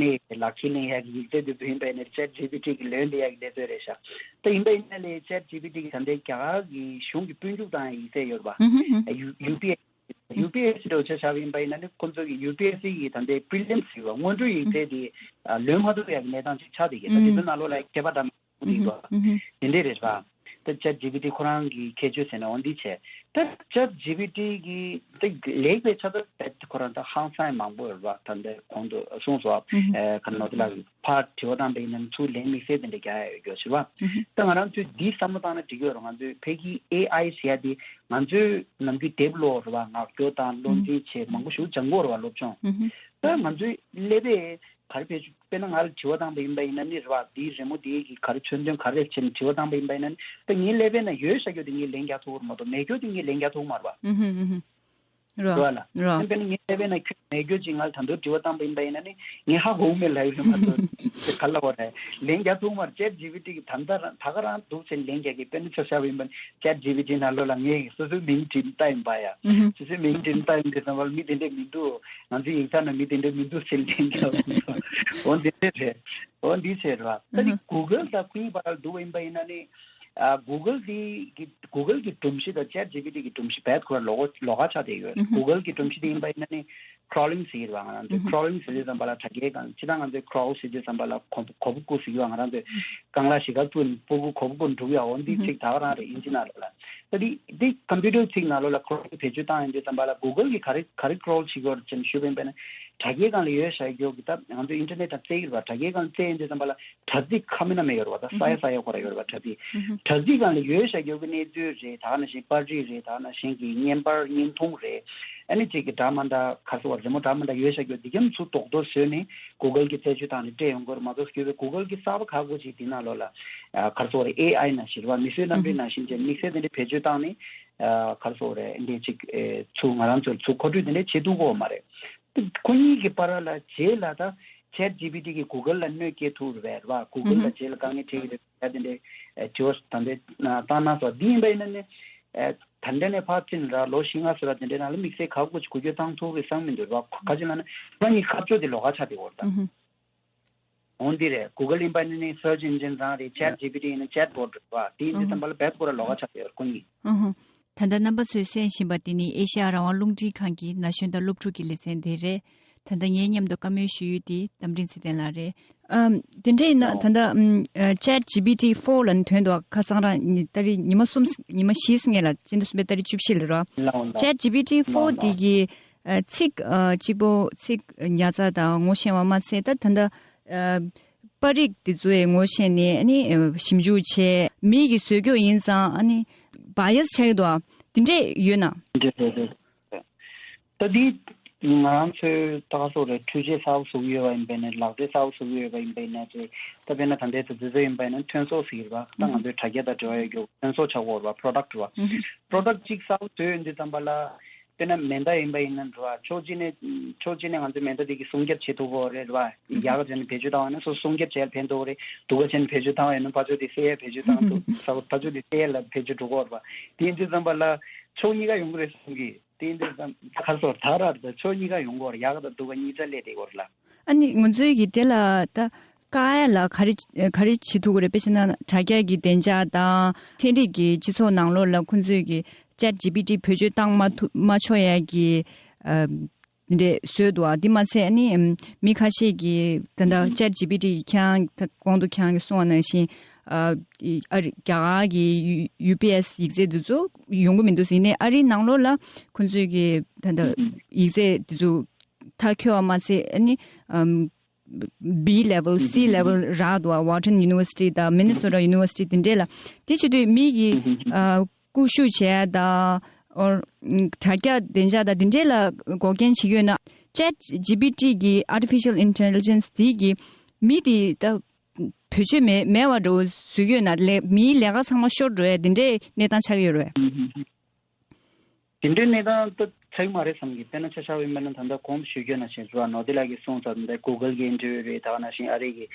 ནི་ལག་ཁྱེར་ལེན་ཡག་གི་ཡིག་ཚད་དེ་ཚོ་ཡིན་པ་ཡིན་ན་ཅེཊ་ཇི་པི་ཊི་གིས་ལན་འདེབས་ཡག་གི་གནད་དོན་རེད་ཤག་ད་ཡིན་པ་ཡིན་ན་ལས་ཅེཊ་ཇི་པི་ཊི་གིས་ད་ལྟའི་རྒྱ་གར་གི་གཞུང་གི་སྤུན་འཇུག་བཏང་ཡག་ཡིག་ཚད་ཡོད་རེད་བ། ཡུ་ཡུ་པི་ཨེས་ཡུ་པི་ཨེས་སི་འདྲ་ཆ་བཞག་པ་ཡིན་པ་ཡིན་ན་ནི་ཁོང་ཚོ་གི་ཡུ་པི་ཨེས་སི་གི་ད་ལྟའི་པི་རི་ལིམ་ཟེར་བ། སྔོན་འགྲོའི་ཡིག་ཚད་དེ་ལོན་མ་ཐུབ་ཡག་གི་གནས་སྟངས་ཅིག་ཆགས་བསྡད་ཀྱི། ད་དེ་ཚོའི་ནང་ལོགས་ལ་མཁས་པ་འདྲ་མང་པོ་འདུག་བ། དེ་འདྲས་རེད་བ། ད་ཅེཊ་ཇི་པི་ཊི་ཁོ་རང་གི་ཁྱད་ཆོས་ཟེར་ན་འོ་འདི་བྱས། ད་ཅེཊ་ཇི་པི་ཊི་གི་ད་ལེགས་པའི་ཆ་ད་ད་ཁོ་རང་ད་ཧང་སང་མང་པོ་ཡོད་རེད་བ། ད་འདི་གོང་དུ་གསུངས་སོང་། ཨ་ག་ནོར་ལ་ཕར་དྲི་བ་བཏང་པ་ཡིན་ན་ཚུར་ལན་དམིགས་བསལ་དེ་འདྲ་རྒྱག་ཡ་ཡོད་རྒྱུ་ཞིག་བ། ད་ང་རང་ཚོས་འདི་བསམ་བློ་བཏང་ན་འགྲིག་གི་ཡོད་རེད། ང་ཚོས་ཕ་གི་ཨེ་ཨའི་ཟེར་ཡ་དེ་ང་ཚོའི་ནམ་རྒྱུན་དེབ་ཀློག་རེད་བ། ངག་སྐྱོར་དང་བློ་འཛིན་བྱས་མང་པོ་ཞིག་སྦྱང་གི་ཡོད་རེད་བ། སློབ་སྦྱོང་། ད་ང་ཚོའི་ཀླད་པས་ག་རེ་བེད་སྤྱོད། དཔེར་ན་ང་ལ་དྲི་བ་བཏང་པ་ཡིན་པ་ཡིན་ན་ནི་རེད་བ། འདིའི་རི་མོ་འདི་གི་ག་རེ་མཚོན་དོན་ག་རེ་རེད་ཟེར་ནས་དྲི་བ་བཏང་པ་ཡིན་པ་ཡིན་ན་ནི། ད་ངའི་ཀླད་པའི་ནང་ཡོད་བཞག་རྒྱུ་དེ་ངས་ལན་རྒྱག་ཐུབ་ཀྱི་རེད་མ་གཏོགས་མེད་རྒྱུ་དེ་ངས་ལན་རྒྱག་ཐུབ་ཀྱི་མ་རེད་བ། རེད་བ་ལ། རེད། དཔེར་ན་ངའི་ཀླད་པའི་ནང་ཁྱོད་མེད་རྒྱུ་ཅིག་ང་ལ་ད་དུང་དྲི་བ་བཏང་པ་ཡིན་པ་ཡིན་ན་ནི་ངས་ཧ་གོ་གི་མེད་ལབ་ཡོད་མ་གཏོགས་དེ་ག་ལ་བ་རེད། ལན་རྒྱག་ཐུབ་ཀྱི་མ་རེད། ཅེཊ་ཇི་པི་ཊི་གི་ད་ལྟ་རང་ད་ག་རང་འདུག་ཟེར་ནས་ལན་རྒྱག་གི། དཔེར་ན་ཆ་བཞག་པ་ཡིན་པ་ནི་ཅེཊ་ཇི་པི་ཊི་ནང་ལོགས་ལ་ངས་སོ་སོའི་མིང་བྲིས་ལྟ་ཡིན་པ་ཡ། སོ་སོའི་མིང་འབྲི་ལྟ་ཡིན་དུས་ཙམ་པ་ལ་མི་དེ་འདྲས་མི་འདུག་ང་ཚོའི་ཡིག་ཚང་ན་མི་དེ་འདྲས་མི་འདུག་ཟེར་ལན་རྒྱག་འོ་འདི་འདྲས་རེད། འོ་འདི་བྱས་རེད་བ། ད་ནི་གུ་གལ་དང་ཁོ་གཉིས་བར་ལ་འདུག་པ་ཡིན་པ་ཡིན་ན་ནི། ཨ་གུ་གལ་དེ་གི་གུ་གལ་གི་སྒྲོམ་གཞི་དང་ཅེཊ་ཇི་པི་ཊི་གི་སྒྲོམ་གཞི་རྦད་ཁོ་ར་ལོགས་ཀ་ལོགས་ཀ་ཆགས་བསྡད་ཡོད། གུ་གལ་གི་སྒྲོམ་གཞི་དེ་ཡིན་པ་ཡིན་ན་ནི་ཁྲོ་ལིང་ཟེར་གྱི་རེད་བ། ང་རང་ཚོས་ཁྲོ་ལིང་ཟེར་དུས་ཙམ་པ་ལ་དྲ་རྒྱའི་སྒང་ཇི་ལྟར་ང་ཚོས་ཁྲོ་ལིང་ཟེར་དུས་ཙམ་པ་ལ་གོ་གོ་བོ་ཀུ་ཟེར་གྱི་རེད་བ། ང་རང་ཚོས་རྐང་ལག་ཞིག་ག་སྤུ་སྤུ་གུ་གོ་བོ་ཀུ་འགྲུག་ཡ། འོ་འདི་ཚིག་ད་ག་རང་རེད། ཨིན་ཇི་ནང་ལོགས་ལ། ད་འདི་འདི་ཀམ་པུ་ཊར་ཚིག་ནང་ལོགས་ལ་ཁོ་རང་བེད་སྤྱོད་བཏང་ཡོང་དུས་ཙམ་པ་ལ་གུ་གལ་གྱིས་ག་རེ་ག་རེ་ཀྲོལ་བྱེད་ཀྱི་ཡོད་རེད་ཅེས་ཞུས་པ་ཡིན་པ་ན། དྲ་རྒྱའི་སྒང་ལ་ཡོད་བཞག་རྒྱུ་གི་ད་ང་ཚོ་ཨིན་ཊར་ནེཊ་དང་བཙལ་གྱི་རེད་བ། དྲ་རྒྱའི་སྒང་བཙལ་ཡོང་དུས་ཙམ་པ་ལ་དྲ་ཚིགས་ཁ་མེད་ན་མེད་ཡོད་རེད་བ། ད་ས་ཡ་ས་ཡ་ཁོ་ར་ཡོད་རེད་བ། དྲ་ཚིགས་དྲ་ཚིགས་སྒང་ལ་ཡོད་བཞག་རྒྱུ་གི་གནས་ཚུལ་རེད། ད་ག་ནང་བཞིན་པར་རིས་རེད། ད་ག་ནང་བཞིན་གྱི་བརྙན་པར་བརྙན་ཐུང་རེད། ཨ་ནི་གཅིག་གི་འདྲ་མ་འདྲ་ག་རེ་ཟེར་བ་རི་མོ་འདྲ་མ་འདྲ་ཡོད་བཞག་རྒྱུ་འདི་རྒྱ་མཚོ་རྡོག་རྡོག་བཟོས་ནས་གུ་གལ་གྱིས་རྩད་གཅོད་བཏང་ནས་སྤྲད་ཡོང་གི་ཡོད་རེད་མ་གཏོགས། གུ་གལ་གྱིས་གསར་པ་ཁག་པོ་ཅིག་འདི་ནང་ལོགས་ལ་ཨ་ག་རེ་ཟེར་བ་རེད། ཨེ་ཨའི་ནང་བཞིན་རེད་བ། མིག་གསོད་རྣམ་འགྲེལ་ནང་བཞིན་བྱས་དམིགས་བསལ་དེ་འདྲའི་བེད་སྤྱོད་བཏང་ནས་ཨ་ག་རེ་ཟེར་བ་རེད། འདི་གཅིག་ཨེ་ཚུར་ང་རང་ཚོར་ཚུར་མཁོ་སྤྲོད་དེ་འདྲ་བྱེད་ཐུབ་ཀྱི་ཡོད་མ་རེད། ཁོ་གཉིས་ཀྱི་བར་ལ་རྗེས་ལ་ད་ཅེཊ་ཇི་པི་ཊི་གིས་གུ་གལ་ལ་གནོད་སྐྱེལ་ཐུབ་རེད་བ། གུ་གལ་ལ་རྗེས་ལ་དཀའ་ངལ་འཕྲད་ཀྱི་རེད་བ། དེ་འདྲའི་ཨེ་དྲི་བ་ད་འདྲའི་བཏང་གནང་སོང་། འདི་ཡིན་པ་ཡིན་ན་ནི་ཨེ་ད་ལྟ་ནས་ཕར་ཕྱིན་ར་ལོ་བཞི་ལྔ་ཟེར་བ་དེ་འདྲའི་ནང་ལ་དམིགས་བསལ་ཁག་པོ་ཅིག་འགུལ་སྐྱོད་བཏང་ཐུབ་ཀྱི་བསམ་མི་འདུག་ར། ཁ་ཅིག་ལ་ནི་ཁོ་གཉིས་ཁ་ཕྱོགས་དེ་ལོགས་ཀ་ཆགས་བསྡད་ཡོད་རེད་ད། འོ་འདི་རེད། གུ་གལ་ཡིན་པ་ནི་ནི་སར་ཆི་ཨིན་ཇིན་རང་རེད། ཅེཊ་ཇི་པི་ཊི་ཡིན་ན་ཅེཊ་བོཊ་རེད་བ། དེ་ཡིན་དུས་ཙམ་པ་ལ་རྦད་ཁོ་ར་ལོགས་ཀ་ཆགས་བསྡད་ཡོད་རེད་ཁོ་གཉིས། ཨུ་ཧུ། ད་ལྟ་རྣམ་པ་ཚོས་གསན་བཞིན་པ་འདི་ནི་ཨེ་ཤ་ཡ་རང་དབང་རླུང་འཕྲིན་ཁང་གི་ན་གཞོན་དང་སློབ་ཕྲུག་གི་ལེ་ཚན་དེ་རེད། ད་ལྟ་ངའི་མཉམ་དུ་བཀའ་མོལ་ཞུ་ཡུལ་དེ་རྟ་མགྲིན་ཚེ་བརྟན་ལགས་རེད། ཨམ། དེ་འདྲ་ཡིན་ན་ད་ལྟ་ཨམ། ཨ་ཅེཊ་ཇི་པི་ཊི་ཕོར་ལབ་ནས་ཐོན་འདུག་ཁ་སང་རང་ཉི་ཏ་རིག་ཉི་མ་གསུམ་ཉི་མ་བཞི་སྔོན་ལ་སྤྱི་ཟླ་གསུམ་པའི་ཏ་རིག་བཅུ་བཞི་ལ་རེད་བ། ཅེཊ་ཇི་པི་ཊི་ཕོར་དེ་གི་ཨ་ཚིག་ཨ་གཅིག་པོ་ཚིག་ཉར་ཚགས་དང་ངོ་ཤེས་པ་མ་ཚད་ད་ད་ལྟ་ཨ་པར་རིས་འདི་ཚོ་ཡི་ངོ་ཤེས་ནས་ཨ་ནི་ཨ་ཞིབ་འཇུག་བྱས། མི་གིས་བཟོས་རྒྱུ་ཡིན་ཙང་ཨ་ནི་བ་ཡ་སི་ཆགས་ཀྱི་འདུག་དེ་འདྲས་ཡོད་ན། རེད་རེད་རེད། ད་འདི་ང་རང་ཚོའི་ད་ག་སོག་རེད། འཕྲུལ་ཆས་གསར་པ་བཟོ་གི་ཡོད་པ་ཡིན་པས་ན། ལག་རྩལ་གསར་པ་བཟོ་གི་ཡོད་པ་ཡིན་པས་ན་རེད། ད་དཔེར་ན་ད་ལྟའི་ད་འདི་ཚོ་ཡིན་པས་ན་ཐོན་ཟོག་ཟེར་གྱི་རེད་པ། ད་ང་ཚོའི་དྲ་རྒྱ་དང་འབྲེལ་བ་ཡོད་རྒྱུ་ཐོན་ཟོག་ཆགས་ཀྱི་ཡོད་རེད་པ། པྲོ་ཌག་རེད་པ། པྲོ་ཌག་གཅིག་གསར་པ་བཟོས་ཡོང་དུས་ཙམ་པ་ལ། དཔེར་ན་མེ་མདའ་ཡིན་པ་ཡིན་ན་འགྲོ་བ་ཕྱོགས་གཅིག་ནས་ཕྱོགས་གཅིག་ནས་ང་ཚོས་མེ་མདའ་དེ་གི་སྲུང་སྐྱོབ་བྱེད་ཐུབ་ཀྱི་ཡོད་རེད་བ། ཡག་ག་བྱས་ནས་བེད་སྤྱོད་བཏང་བ་ཡིན་ན་སོ་སྲུང་སྐྱོབ་བྱེད་ཡ་ཕན་ཐོགས་རེད། སྡུག་ག་བྱས་ནས་བེད་སྤྱོད་བཏང་བ་ཡིན་ན་ཕར་ཕྱོགས་དེ་བསད་ཡ་བེད་སྤྱོད་བཏང་ཐུབ། ཕར་ཕར་ཕྱོགས་དེ་བསད་ཡ་ལ་བེད་སྤྱོད་འགྲོ་གི་ཡོད་རེད་བ། དེ་ཡིན་དུས་ཙམ་པ་ལ་ཕྱོགས་གཉིས་ཀ་ཡོང་གི་རེད་བསམ་གི། དེ་ཡིན་དུས་ཙམ་ད་ག་སོ་ད་ར་རེད། ད་ཕྱོགས་གཉིས་ཀ་ཡོང་གི་ཡོད་རེད། ཡག་ག་དང་སྡུག་ག་གཉིས་ཆ་སླེབས་བསྡད་ཡོད་རེད་ལ། ཨ་ནི་ང་ཚོའི་གི་དེ་ལ་ད་བཀག་ཡ་ལ་ག་རེ་ག་རེ་བྱེད་ཐུབ་ཀྱི་རེད། དཔེ་བྱས་ན་དྲ་རྒྱ་གི་བདེ་འཇགས་དང་ཚན་རིག་གི་སྤྱི་ཚོགས་ནང་ལོགས་ལ་ཁོང་ཚོས་གི་ཅེཊ་ཇི་པི་ཊི་བེད་སྤྱོད་བཏང་མ་ཐུབ་མ་ཆོག་ཡ་གི་ཨ་འདི་འདྲས་བཟོས་འདུག་ཨ་འདི་མ་ཚད་ཨ་ནི་ཨམ་མི་ཁ་ཤས་ཀྱིས་ད་ལྟ་ཅེཊ་ཇི་པི་ཊི་ཁྱེད་རང་ད་གོང་དུ་ཁྱེད་རང་གིས་གསུངས་པ་ནང་བཞིན་ཨ་ཨ་རི་རྒྱ་གར་གྱི་ཡུ་ཡུ་པི་ཨེ་སི་ཡིག་ཚད་འདི་ཚོ་ཡོང་གི་མི་འདུག་ཟེར་ནས། ཨ་རིའི་ནང་ལོགས་ལ་ཁོང་ཚོས་གི་ད་ལྟ་ཡིག་ཚད་འདི་ཚོ་མཐར་འཁྱོལ་བ་མ་ཚད་ཨ་ནི་ཨམ། B level, C level རག་འདུག་ཨ་Wharton University དང་Minnesota University དེ་འདྲས་ལ། དེ་བྱེད་དུས་མི་གི་ཨ་སྐུ་ཞབས་བྱས་དང་ཨོ་དྲ་རྒྱ་བདེ་འཇགས་དང་དེ་འདྲས་ལ་འགོག་རྐྱེན་བྱེད་ཀྱི་ཡོད་ན། ཅེཊ་ཇི་པི་ཊི་གི་Artificial Intelligence དེ་གི་མི་དེ་ད་བེད་སྤྱོད་མེད་མེད་པ་འདྲ་བོ་བཟོ་གི་ཡོད་ན། ལས་མིའི་ལས་ཀ་ཚང་མ་ཤོར་འགྲོ་ཡ་དེ་འདྲས་གནས་སྟངས་ཆགས་ཀྱི་ཡོད་རེད། དེ་འདྲའི་གནས་སྟངས་ད་ཆགས་ཀྱི་མ་རེད་བསམ་གི། དཔེར་ན་ཆ་བཞག་པ་ཡིན་པ་ན་ད་ལྟ་གོང་དུ་ཞུ་རྒྱུ་ནང་བཞིན་རེད་བ། ནོར་བདེ་ལགས་ཀྱིས་གསུངས་ཚར། ད་ལྟ་གུ་གལ་གྱི་ཨིན་ཊར་བིའུ་རེད། ད་ག་ནང་བཞིན་ཨ་རི་གི་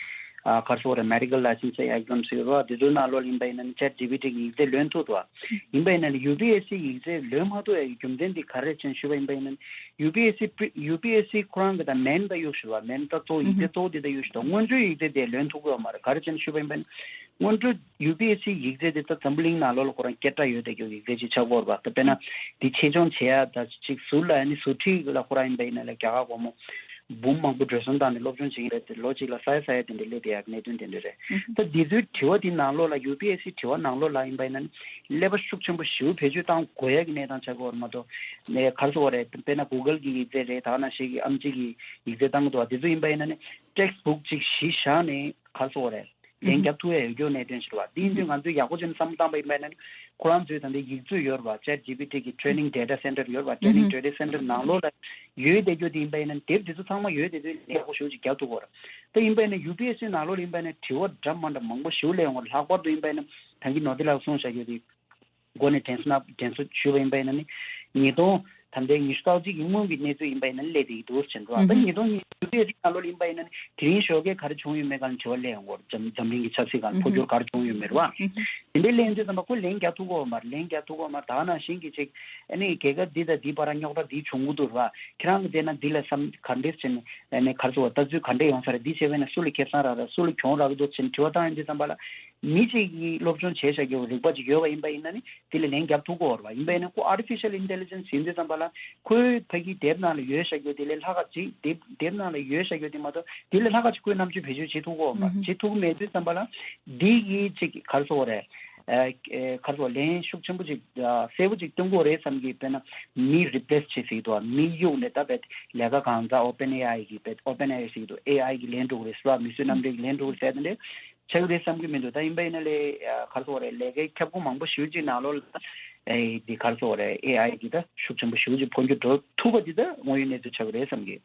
ཨ་ག་རེ་ཟེར་དགོས་རེད། མེ་ཌི་ཀལ་ལའི་སེན་སི་ཨེག་ཛམ་ཟེར་བ་དེ་ཚོའི་ནང་ལོགས་ལ་ཡིན་པ་ཡིན་ན་ནི་ཅེཊ་ཇི་པི་ཊི་གི་ཡིག་ཚད་ལོན་ཐུབ་འདུག་བ། ཡིན་པ་ཡིན་ན་ནི་ཡུ་པི་ཨེ་སི་ཡིག་ཚད་ལོན་མ་ཐུབ་ཡ་གི་རྒྱུ་མཚན་དེ་ག་རེ་རེད་ཅེས་ཞུས་པ་ཡིན་པ་ཡིན་ན་ནི། ཡུ་པི་ཨེ་སི་པི་ཡུ་པི་ཨེ་སི་ཁོ་རང་གི་ད་མེན་ད་གཡུག་ཞུ་བ། མེན་ད་གཙོ་བོ་ཡིག་ཚད་གཙོ་བོ་དེ་ད་གཡུག་ཞུ་ད། སྔོན་འགྲོའི་ཡིག་ཚད་དེ་ལོན་ཐུབ་ཀྱི་ཡོད་མ་རེད། ག་རེ་བྱས་ནས་ཞུས་པ་ཡིན་པ་ཡིན་ན། སྔོན་འགྲོ་ཡུ་པི་ཨེ་སི་ཡིག་ཚད་དེ་ད་འཛམ་བུ་གླིང་ནང་ལོགས་ལ་ཁོ་རང་སྐད་གྲགས་ཡོད་བསྡད་རྒྱུ་ཡིག་ཚད་ཅིག་ཆགས་ཀྱི་ཡོད་རེད་པ། ད་དཔེར་ན་འདི་ཆེད་སྦྱོང་བྱེད་ཡ་ད་ཅིག་ཟུར་ལ་ཨ་ནི་ཟུར་ཁྲིད་ལ་ཁོ་རང་ཡིན་པ་ཡིན་ན་ལ་རྒྱ་གར་སྒོར་མོ་ འབུམ་མང་པོ་འགྲོ་སོང་བཏང་ནས་སློབ་སྦྱོང་བྱེད་ཀྱི་རེད་དེ། ལོ་གཅིག་ལ་ས་ཡ་ས་ཡ་དེ་འདྲ་སླེབས་བསྡད་ཡག་གི་གནད་དོན་དེ་འདྲ་རེད། ད་འདི་ཚོའི་དྲི་བ་དེ་ནང་ལོགས་ལ། ཡུ་པི་ཨེས་སི་དྲི་བ་ནང་ལོགས་ལ་ཡིན་པ་ཡིན་ན་ནི་ཀླད་པ་ཤུགས་ཆེན་པོ་ཞེ་པོ་བེད་སྤྱོད་བཏང་དགོས་ཡག་གི་གནས་སྟངས་ཆགས་ཀྱི་ཡོད་རེད་མ་གཏོགས། ནས་ག་རེ་ཟེར་དགོས་རེད། དཔེར་ན་གུ་གལ་གྱི་ཡིག་ཚད་རེད། ད་ག་ནང་བཞིན་གྱི་ཨེམ་ཆི་གི་ཡིག་ཚད་བཏང་གི་འདུག་བ། དེ་ཚོ་ཡིན་པ་ཡིན་ན་ནི་ཊེགསི་བུག་ཅིག་གཞི་བཞག་ནས་ག་རེ་ཟེར་དགོས་རེད། ལན་རྒྱབ་ཐུབ་ཡ་ཡོད་རྒྱུ་གནད་དོན་ཞིག་རེད་བ། དེ་ཡིན་དུས་ང་ཚོས་ཡག་པོ་བྱས་ནས་བསམ་བློ་བཏང་པ་ཡིན་པ་ཡིན་ན་ནི། ཁོ་རང་ཚོའི་ད་ལྟའི་ཡིག་མཛོད་ཡོད་རེད་བ། ཅེཊ་ཇི་པི་ཊི་གི་ཊེ་རེ་ནིང་ཌེ་ཊ་སེན་ཊར་ཡོད་རེད་བ། ཊེ་རེ་ནིང་ཌེ་ཊ་སེན་ཊར་ནང་ལོགས་ལ་ཡོད་བསྡད་རྒྱུ་དེ་ཡིན་པ་ཡིན་ན། དེབ་དེ་ཚོ་ཚང་མ་ཡོད་བསྡད་དུས་ལན་ཡག་པོ་ཞེ་པོ་ཅིག་རྒྱབ་ཐུབ་ཀྱི་ཡོད་རེད། ད་ཡིན་པ་ཡིན་ན་ཡུ་པི་ཨེས་སི་ནང་ལོགས་ལ་ཡིན་པ་ཡིན་ན་དྲི་བ་འདྲ་མ་འདྲ་མང་པོ་ཞེ་པོ་སླེབས་ཡོང་གི་རེད། ལྷག་པར་དུ་ཡིན་པ་ཡིན་ན་ད་གིན་ནོར་བདེ་ལགས་གསུངས་བཞག་རྒྱུ་དེ། འགོ་ནས་དྲན་གསོ་དྲན་གསོ་ཞུས་པ་ཡིན་པ་ཡིན་ན་ནི། ཉིས་སྟོང་ད་ལྟའི་ཉི་ཤུ་རྩ་གཅིག་གི་སྔོན་གྱི་གནས་ཚུལ་ཡིན་པ་ཡིན་ན་སླེབས་བསྡད་ཀྱི་འདུག་ཟེར་འགྲོ་བ། ད་ཉིས་སྟོང་ཉི་ཤུ་རྩ་གཅིག་ནང་ལོགས་ལ་ཡིན་པ་ཡིན་ན་ནི་དེ་རིང་ཞོགས་ཀས་ག་རེ་བྱུང་ཡོད་མེད་སྒང་ལ་དྲི་བ་སླེབས་ཡོང་གི་ཡོད་རེད། འཛམ་འཛམ་གླིང་གི་ཆབ་སྲིད་སྒང་ལ་འཕོ་འགྱུར་ག་རེ་བྱུང་ཡོད་མེད་རེད་བ། དེ་འདྲའི་གླེང་དུས་ཙམ་པ་ཁོས་ལན་རྒྱག་ཐུབ་ཀྱི་ཡོད་མ་རེད། ལན་རྒྱག་ཐུབ་ཀྱི་ཡོད་མ་རེད། ད་ག་ནང་བཞིན་གྱི་ཅིག་ཨ་ནི་རྒྱལ་ཁབ་འདི་དང་འདིའི་བར་ར་རྙོག་དྲ་འདི་བྱུང་གི་འདུག་རེད་བ། ཁྱེད་རང་གིས་བལྟས་ན་འདི་ལ་བསམ་ག་འདྲས་བྱས་ནས་ཨ་ནི་ག་རེ་ཟེར་དགོས་རེད། ལྟ་ཚུལ་ག་འདྲས་ཡོང་ས་རེད། འདི་བྱས་པ་ཡིན་ན་སུ་ལ་ཁེ་བཟང་རག་རེད། སུ་ལ་གྱོང་རག་གི་འདུག་ཟེར་ནས་དྲི་བ་བཏང་ཡོང་དུས་ཙམ་པ་ལ། མི་གཅིག་གིས་སློབ་སྦྱོང་བྱས་བཞག་རྒྱུ་རིག་པ་ཅིག་ཡོད་པ་ཡིན་པ་ཡིན་ན་ནི་དེ་ལ་ལན་རྒྱབ་ཐུབ་ཀྱི་ཡོད་རེད་བ། ཡིན་པ་ཡིན་ན་ཁོ་ཨར་ཊི་ཕི་ཤལ་ཨིན་ཊེ་ལི་ཇེན་སི་ཡིན་དུས་ཙམ་པ་ལ་ཁོའི་ཕ་གིའི་དེབ་ནང་ལ་ཡོད་བཞག་རྒྱུ་དེ་ལས་ལྷག་ག་ཅིག་དེབ་དེབ་ནང་ལ་ཡོད་བཞག་རྒྱུ་དེ་མ་གཏོགས་དེ་ལས་ལྷག་ག་ཅིག་ཁོས་རྣམ་དཔྱོད་བེད་སྤྱོད་བྱེད་ཐུབ་ཀྱི་ཡོད་མ་རེད། བྱེད་ཐུབ་ཀྱི་མེད་དུས་ཙམ་པ་ལ་འདི་གིས་ཅིག་ག་རེ་ཟེར་དགོས་རེད། ཨ་ཨ་ག་རེ་ཟེར་དགོས། ལན་ཤུགས་ཆེན་པོ་ཅིག་ཨ་གསལ་པོ་ཅིག་སྟོན་གྱི་ཡོད་རེད་བསམ་གི། དཔེར་ན་མི་རི་པི་ལེ་སི་བྱེད་སྲིད་འདུག་བ། མི་གཡུགས་ནས་ད་བས་ལས་ཀ་གང་ཚ་ཨོ་པན་ཨེ་ཨའི་གི་བས་ཨོ་པན་ཨེ་ཨའི་ཟེར་གི་འདུག་ཨེ་ཨའི་གི་ལན་འགྲོ་གི་རེད་ཟེར་བ། མི་གསོད་རྣམ་འགྲེལ་གི་ལན་འགྲོ་གི་རེད་ཟེར་དེ་འདྲས། ཆགས་རེད་བསམ་གྱི་མི་འདུག་ད་ཡིན་པ་ཡིན་ན་ལས་ཨ་ག་རེ་ཟེར་དགོས་རེད། ལས་ཀའི་ཁྱབ་ཁོངས་མང་པོ་ཞེ་པོ་ཅིག་ནང་ལོགས་ལ་ཨེ་འདི་ག་རེ་ཟེར་དགོས་རེད། ཨེ་ཨའི་གི་ད་ཤུགས་ཆེན་པོ་ཞེ་པོ་ཅིག་འཕོ་འགྱུར་འགྲོ་ཐུབ་པ་འདི་ད་དངོས་ཡོད་གནས་ཚུལ་ཆགས་ཀྱི་རེད་བསམ་གི།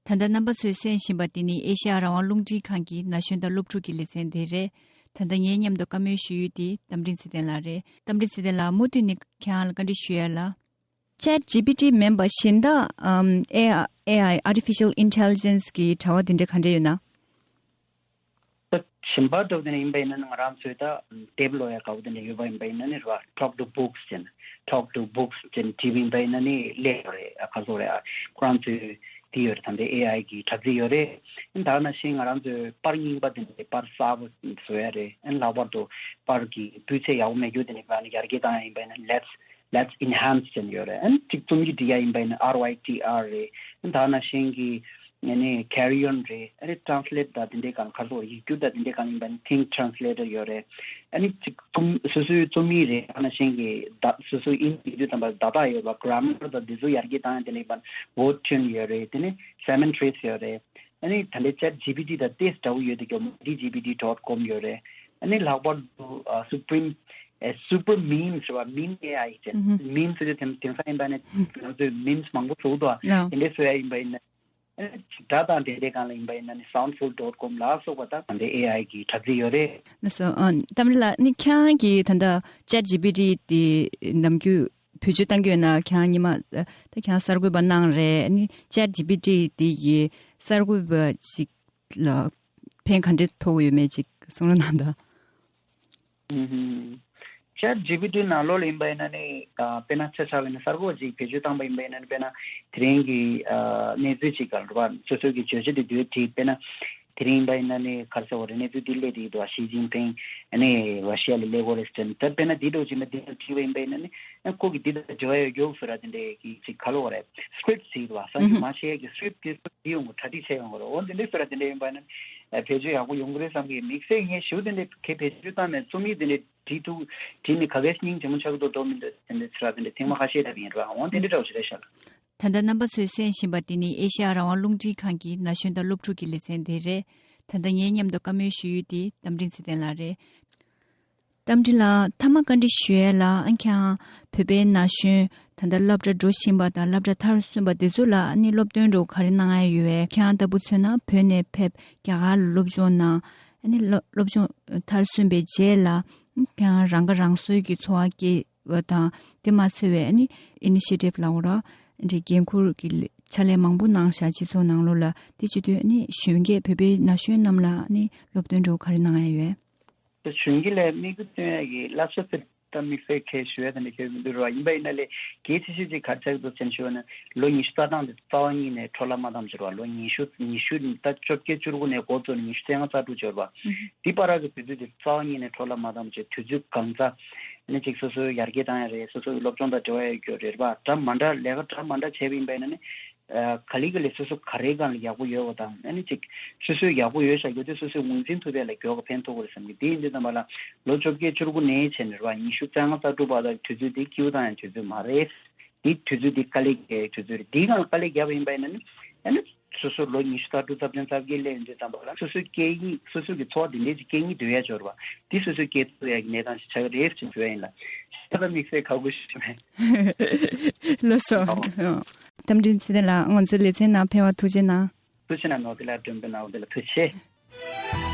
ད་ལྟ་རྣམ་པ་ཚོས་གསན་བཞིན་པ་འདི་ནི་ཨེ་ཤ་ཡ་རང་དབང་རླུང་འཕྲིན་ཁང་གི་ན་གཞོན་དང་སློབ་ཕྲུག་གི་ལེ་ཚན་དེ་རེད། ད་ལྟ་ངའི་མཉམ་དུ་བཀའ་མོལ་ཞུ་ཡུལ་དེ་རྟ་མགྲིན་ཚེ་བརྟན་ལགས་རེད། རྟ་མགྲིན་ཚེ་བརྟན་ལགས། མུ་མཐུད་ནས་ཁྱེད་རང་ལ་བཀའ་འདྲི་ཞུ་ཡ་ལ། ཅེཊ་ཇི་པི་ཊི་མིན་པ་གཞན་དག་ཨམ་ཨེ་ཨའི་ཨེ་ཨའི་Artificial Intelligence གི་དྲ་བ་དེ་འདྲ་ག་འདྲ་ཡོད་ན། ད་གཞན་པ་འདྲ་བོ་དེ་འདྲ་ཡིན་པ་ཡིན་ན་ནི་ང་རང་ཚོའི་ད་དེབ་ཀློག་ཡ་དགའ་བོ་དེ་འདྲ་ཡོད་པ་ཡིན་པ་ཡིན་ན་ནི་རེད་བ། Talk to Books ཅན། Talk to Books ཅན་བྲིས་པ་ཡིན་པ་ཡིན་ན་ནི་སླེབས་ཡོད་རེད། ཨ་ག་ཚོད་རེད། ཨ་ཁོ་རང་ཚོའི་དེ་ཡོད་རེད། ད་ལྟའི་ཨེ་ཨའི་གི་དྲ་ཚིགས་ཡོད་རེད། ད་ག་ནང་བཞིན་ང་རང་ཚོའི་པར་རྙིང་པ་དེ་འདྲ་པར་གསར་པ་བཟོ་ཡ་རེད། ཨ་ལྷག་པར་དུ་པར་གྱི་སྤུས་ཚད་ཡག་པོ་མེད་རྒྱུ་དེ་འདྲ་ཡིན་པ་ནི་ཡར་རྒྱས་བཏང་ཡ་ཡིན་པ་ཡིན་ན་Let's Let's Enhance ཅན་ཡོད་རེད། ཨ་ནི་གཅིག་རྩོམ་ཡིག་འབྲི་ཡ་ཡིན་པ་ཡིན་ན་R Y T R རེད། ཨ་ནི་ད་ག་ནང་བཞིན་གྱི་ཨ་ནི་Carry On རེད། ཨ་ནི་Translate དང་དེ་འདྲའི་སྒང་ག་རེ་ཟེར་དགོས་རེད། ཡིག་སྒྱུར་དང་དེ་འདྲའི་སྒང་ཡིན་པ་ནི་Think Translator ཡོད་རེད། ཨ་ནི་གཅིག་རྩོམ་སོ་སོའི་རྩོམ་ཡིག་རེད། ད་ག་ནང་བཞིན་གྱི་ད་སོ་སོའི་ཨིན་ཇི་ཡིན་དུས་ཙམ་པ་ལ་ཌེ་ཊ་ཡོད་པ། Grammar དང་དེ་ཚོ་ཡར་རྒྱས་བཏང་ཡ་དེ་འདྲ་ཡིན་པ་ནི་Word Tune ཡོད་རེད། དེ་ནི་Semantrix ཡོད་རེད། ཨ་ནི་ད་ལྟའི་ཅེཊ་ཇི་པི་ཊི་དང་ཏོག་ཙམ་འདྲ་བོ་ཡོད་དེ་གྱོ་མོ་ཌི་ཇི་པི་ཊི་ཌོཊ་ཀོམ་ཡོད་རེད། ཨ་ནི་ལྷག་པར་དུ་ཨ་Supreme ཨེ་Super Memes རེད་བ། Meme ཨེ་ཨའི་ཅན། Memes ཟེར་དུས་དེང་དེང་སང་ཡིན་པ་ནི་ང་ཚོས་Memes མང་པོ་བཟོ་གི་འདུག་ཨ། དེ་འདྲའི་བཟོ་ཡ་ཡིན་པ་ཡིན་ན། ཨ་ནི་སྒྲ་དང་དེ་འདྲའི་སྒང་ལ་ཡིན་པ་ཡིན་ན་ནི་Soundful ཌོཊ་ཀོམ་ལ་སོགས་པ་ད་ད་ལྟའི་ཨེ་ཨའི་གི་དྲ་ཚིགས་ཡོད་རེད། ལགས་སོ། ཨ་རྟ་མགྲིན་ལགས། ནི་ཁྱེད་རང་གིས་ད་ལྟ་ཅེཊ་ཇི་པི་ཊི་དེ་ནམ་རྒྱུན་བེད་སྤྱོད་བཏང་གི་ཡོད་ན། ཁྱེད་རང་ཉི་མ་ཨ་ད་ཁྱེད་རང་གསར་འགོད་པ་གནང་རེད། ནི་ཅེཊ་ཇི་པི་ཊི་དེ་ཡི་གསར་འགོད་པ་ཅིག་ལ་ཕན་ག་འདྲས་ཐོགས་ཡོད་མེད་ཅིག་གསུང་རོགས་གནང་དང་། ཨུམ། ཅེཊ་ཇི་པི་ཊི་ནང་ལོགས་ལ་ཡིན་པ་ཡིན་ན་ནི་ཨ་དཔེར་ན་ཆ་བཞག་པ་ཡིན་ན་གསར་འགོད་པ་ཅིག་བེད་སྤྱོད་བཏང་པ་ཡིན་པ་ཡིན་ན་ནི། དཔེར་ན་དེ་རིང་གི་ཨ་གནས་ཚུལ་ཅིག་ག་རེ་རེད་བ། སོ་སོ་གི་བརྗོད་བྱ་དེ་འདུག་བྲིས། དཔེར་ན་དེ་རིང་ཡིན་པ་ཡིན་ན་ནི་ག་རེ་ཟེར་དགོས་རེད། གནས་ཚུལ་འདི་སླེབས་བསྡད་ཀྱི་འདུག་བ། ཞི་ཅིན་ཕིང་ཨ་ནི་ར་ཤི་ཡ་ལ་སླེབས་ཀྱི་ཡོད་རེད་ཟེར་ནས། ད་དཔེར་ན་འདི་འདྲ་བོ་ཅིག་མ་འདི་འདྲ་བྲིས་པ་ཡིན་པ་ཡིན་ན་ནི། ཨ་ཁོ་གིས་འདི་ལྟར་འབྲེལ་བ་ཡོད་རྒྱུ་བཟོ་འདྲ་དེ་འདྲའི་གི་ཅིག་ག་རེ་ཟེར་དགོས་རེད། སི་ཀི་རིབ་ཊི་ཟེར་གྱི་འདུག་བ། གསར་འགྱུར་མང་ཆེ་གི་སི་ཀི་རིབ་ཊི་དེ་ཚོ་འབྲི་ཡོང་གི། གྲ་སྒྲིག་བྱས་ཡོང་གི་རེད། འོ་འདི་འདྲའི་བཟོ་འདྲ་དེ་འདྲ་ཡིན་པ་ན་ཨ་བེད་སྤྱོད་ཡག་པོ་ཡོང་གི་རེད་བསམ་གི། དམིགས་བསལ་ངས་ཞུ་དེ་འདྲ་གས་བེད་སྤྱོད་བཏང་ནས་རྩོམ་ཡིག་དེ་འདྲ་བྲིས་ཐུབ་བྲིས་ནས་ག་གས་སྙིང་རྗེ་མོ་ཆགས་ཀྱི་འདུག་འགྲོ་མི་འདུག་དེ་འདྲ་ཚོ་ར་དེ་འདྲ་ཐེངས་མ་ཁ་ཤས་རེད་ཡིན་ར། འོ་དེ་འདྲ་འདྲ་བོ་ཞིག་རེད་ཤག་ད་ལྟ་རྣམ་པ་ཚོས་གསན་བཞིན་པ་འདི་ནི་ཨེ་ཤ་ཡ་རང་དབང་རླུང་འཕྲིན་ཁང་གི་ན་གཞོན་དང་སློབ་ཕྲུག་གི་ལེ་ཚན་དེ་རེད། ད་ལྟ་ངའི་མཉམ་དུ་བཀའ་མོལ་ཞུ་ཡུལ་དེ་རྟ་མགྲིན་ཚེ་བརྟན་ལགས་རེད། རྟ་མགྲིན་ལགས། མཐའ་མ་བཀའ་འདྲི་ཞུ་ཡས་ལ། ཨ་ཁྱེད་རང་བོད་པའི་ན་གཞོན་ད་ལྟ་སློབ་གྲྭ་འགྲོ་བཞིན་པ་དང་སློབ་གྲྭ་མཐར་སོན་པ་དེ་ཚོ་ལ་ཨ་ནི་སློབ་སྟོན་འདྲ་བོ་ག་རེ་གནང་ཡ་ཡོད་པས། ཁྱེད་རང་ལྟ་བུ་མཚོན་ན་བོད་ནས་ཕེབས་རྒྱ་གར་ལ་སློབ་སྦྱོང་གནང་། ཨ་ནི་སློབ་སློབ་སྦྱོང་མཐར་སོན་པའི་རྗེས་ལ་ཨ་ཁྱེད་རང་རང་ཁ་རང་གསོའི་གི་འཚོ་བ་སྐྱེལ་བ་དང་། དེ་མ་ཚད་པའི་ཨ་ནི་ཨི་ནི་ཤི་ཊིབ་ལབ་དགོས་རེད། འདྲའི་འགན་འཁུར་གྱི་ཕྱག་ལས་མང་པོ་གནང་བཞག་སྤྱི་ཚོགས་ནང་ལོགས་ལ། དེ་བྱེད་དུས་ཨ་ནི་གཞོན་སྐྱེས་བོད་པའི་ན་གཞོན་རྣམས་ལ་ཨ་ནི་སློབ་སྟོན་འདྲ་བོ་ག་རེ་གནང་ཡ་ཡོད། གཞོན་སྐྱེས་ལ་དམིགས་ཡུལ་སྟོན་ཡ་གི་བསླབ་བྱ་དེ་ད་དམིགས་བསལ་གལ་ཞུ་ཡ་དེ་འདྲ་གལ་མི་འདུག་ར། ཡིན་པ་ཡིན་ན་ལས་གལ་ཆེ་ཤོས་ཅིག་ག་རེ་ཆགས་ཀྱི་འདུག་ཟེར་ཞུ་བ་ན། ལོ་ཉི་ཤུ་རྩ་གྲངས་དེ་རྩ་བ་ཉིད་ནས་འཕྲོ་བརླག་མ་བཏང་བ་བྱས་རེད་བ། ལོ་ཉི་ཤུ་ཉི་ཤུ་ད་བཅོ་བརྒྱད་བཅུ་དགུ་ནས་འགོ་བཙུགས་ནས་ཉི་ཤུ་རྩ་ལྔ་རྩ་དྲུག་བྱས་རེད་བ། འདི་བར་གྱི་དུས་ཚོད་དེ་རྩ་བ་ཉིད་ནས་འཕྲོ་བརླག་མ་བཏང་བ་བྱས། དུས་ཚོད་གང་ཙམ་ཨ་ནི་ཅིག་སོ་སོའི་ཡར་རྒྱས་བཏང་ཡ་རེད། སོ་སོའི་སློབ་སྦྱོང་དང་འབྲེལ་བ་ཡོད་རྒྱུ་རེད་བ། འདྲ་མ་འདྲ་ལས་ཀ་འདྲ་མ་འདྲ་བྱས་པ་ཡིན་པ་ཡིན་ན་ནི། ག་ལེ་ག་ལེ་སོ་སོ་ག་རེའི་སྒང་ལ་ཡག་པོ་ཡོད་པ་དང་། ཨ་ནི་ཅིག་སོ་སོའི་ཡག་པོ་ཡོད་བཞག་རྒྱུ་དེ་སོ་སོས་ངོས་འཛིན་ཐུབ་པ་ལ་མགྱོགས་ཀྱི་ཕན་ཐོགས་ཀྱི་རེད་བསམ་གི། དེ་ཡིན་དུས་ཙམ་པ་ལ་ལོ་བཅོ་བརྒྱད་བཅུ་དགུ་ནས་བྱས་ནས་རེད་བ། ཉི་ཤུ་རྩ་ལྔ་ལྟ་གྲུབ་བར་དུ་དུས་ཚོད་དེ་སྐྱིད་པོ་བཏང་ཡག་དུས་ཚོད་མ་རེད། དེ་དུས་ཚོད་དེ་དཀའ་ལས་རྒྱག་ཡག་དུས་ཚོད་རེད། དེའི་སྒང་ལ་དཀའ་ལས་བརྒྱབ་པ་ཡིན་པ་ཡིན་ན་ནི། ཨ་ནི་སོ་སོ་ལོ་ཉི་ཤུ་རྩ་དྲུག་རྩ་བདུན་རྩ་བརྒྱད་སླེབས་དུས་ཙམ་པ་ལ་སོ་སོའི་སྐད་ཡིག་སོ་སོ་གི་འཚོ་བ་དེ་འདྲའི་ཅིག་སྐད་གཉིས་སྡོད་ཡག་འབྱོར་བ་དེ་སོ་སོའི་སྐད་ཐོག་ཡག་གི་གནས་སྟངས་ཤིག་ཆགས་ཀྱི་རེད་ཅེས་ཞུ་ཡ་ཡིན་ལ། ཤ་ཚ་དམིགས་བསལ་ཁག་པོ་ཞིག་མེད། ལགས་སོ། ཨོ། རྟ་མགྲིན་ཚེ་བརྟན་ལགས། ང་ཚོའི་ལེ་ཚན་ནང་ཕེབས་པར་ཐུགས་རྗེ་གནང་། ཐུགས་རྗེ་གནང་། ནོར་བདེ་ལགས། སྒྲོན་དཔོན་ནོར་བདེ་ལགས། ཐུགས་རྗེ་ཆེ།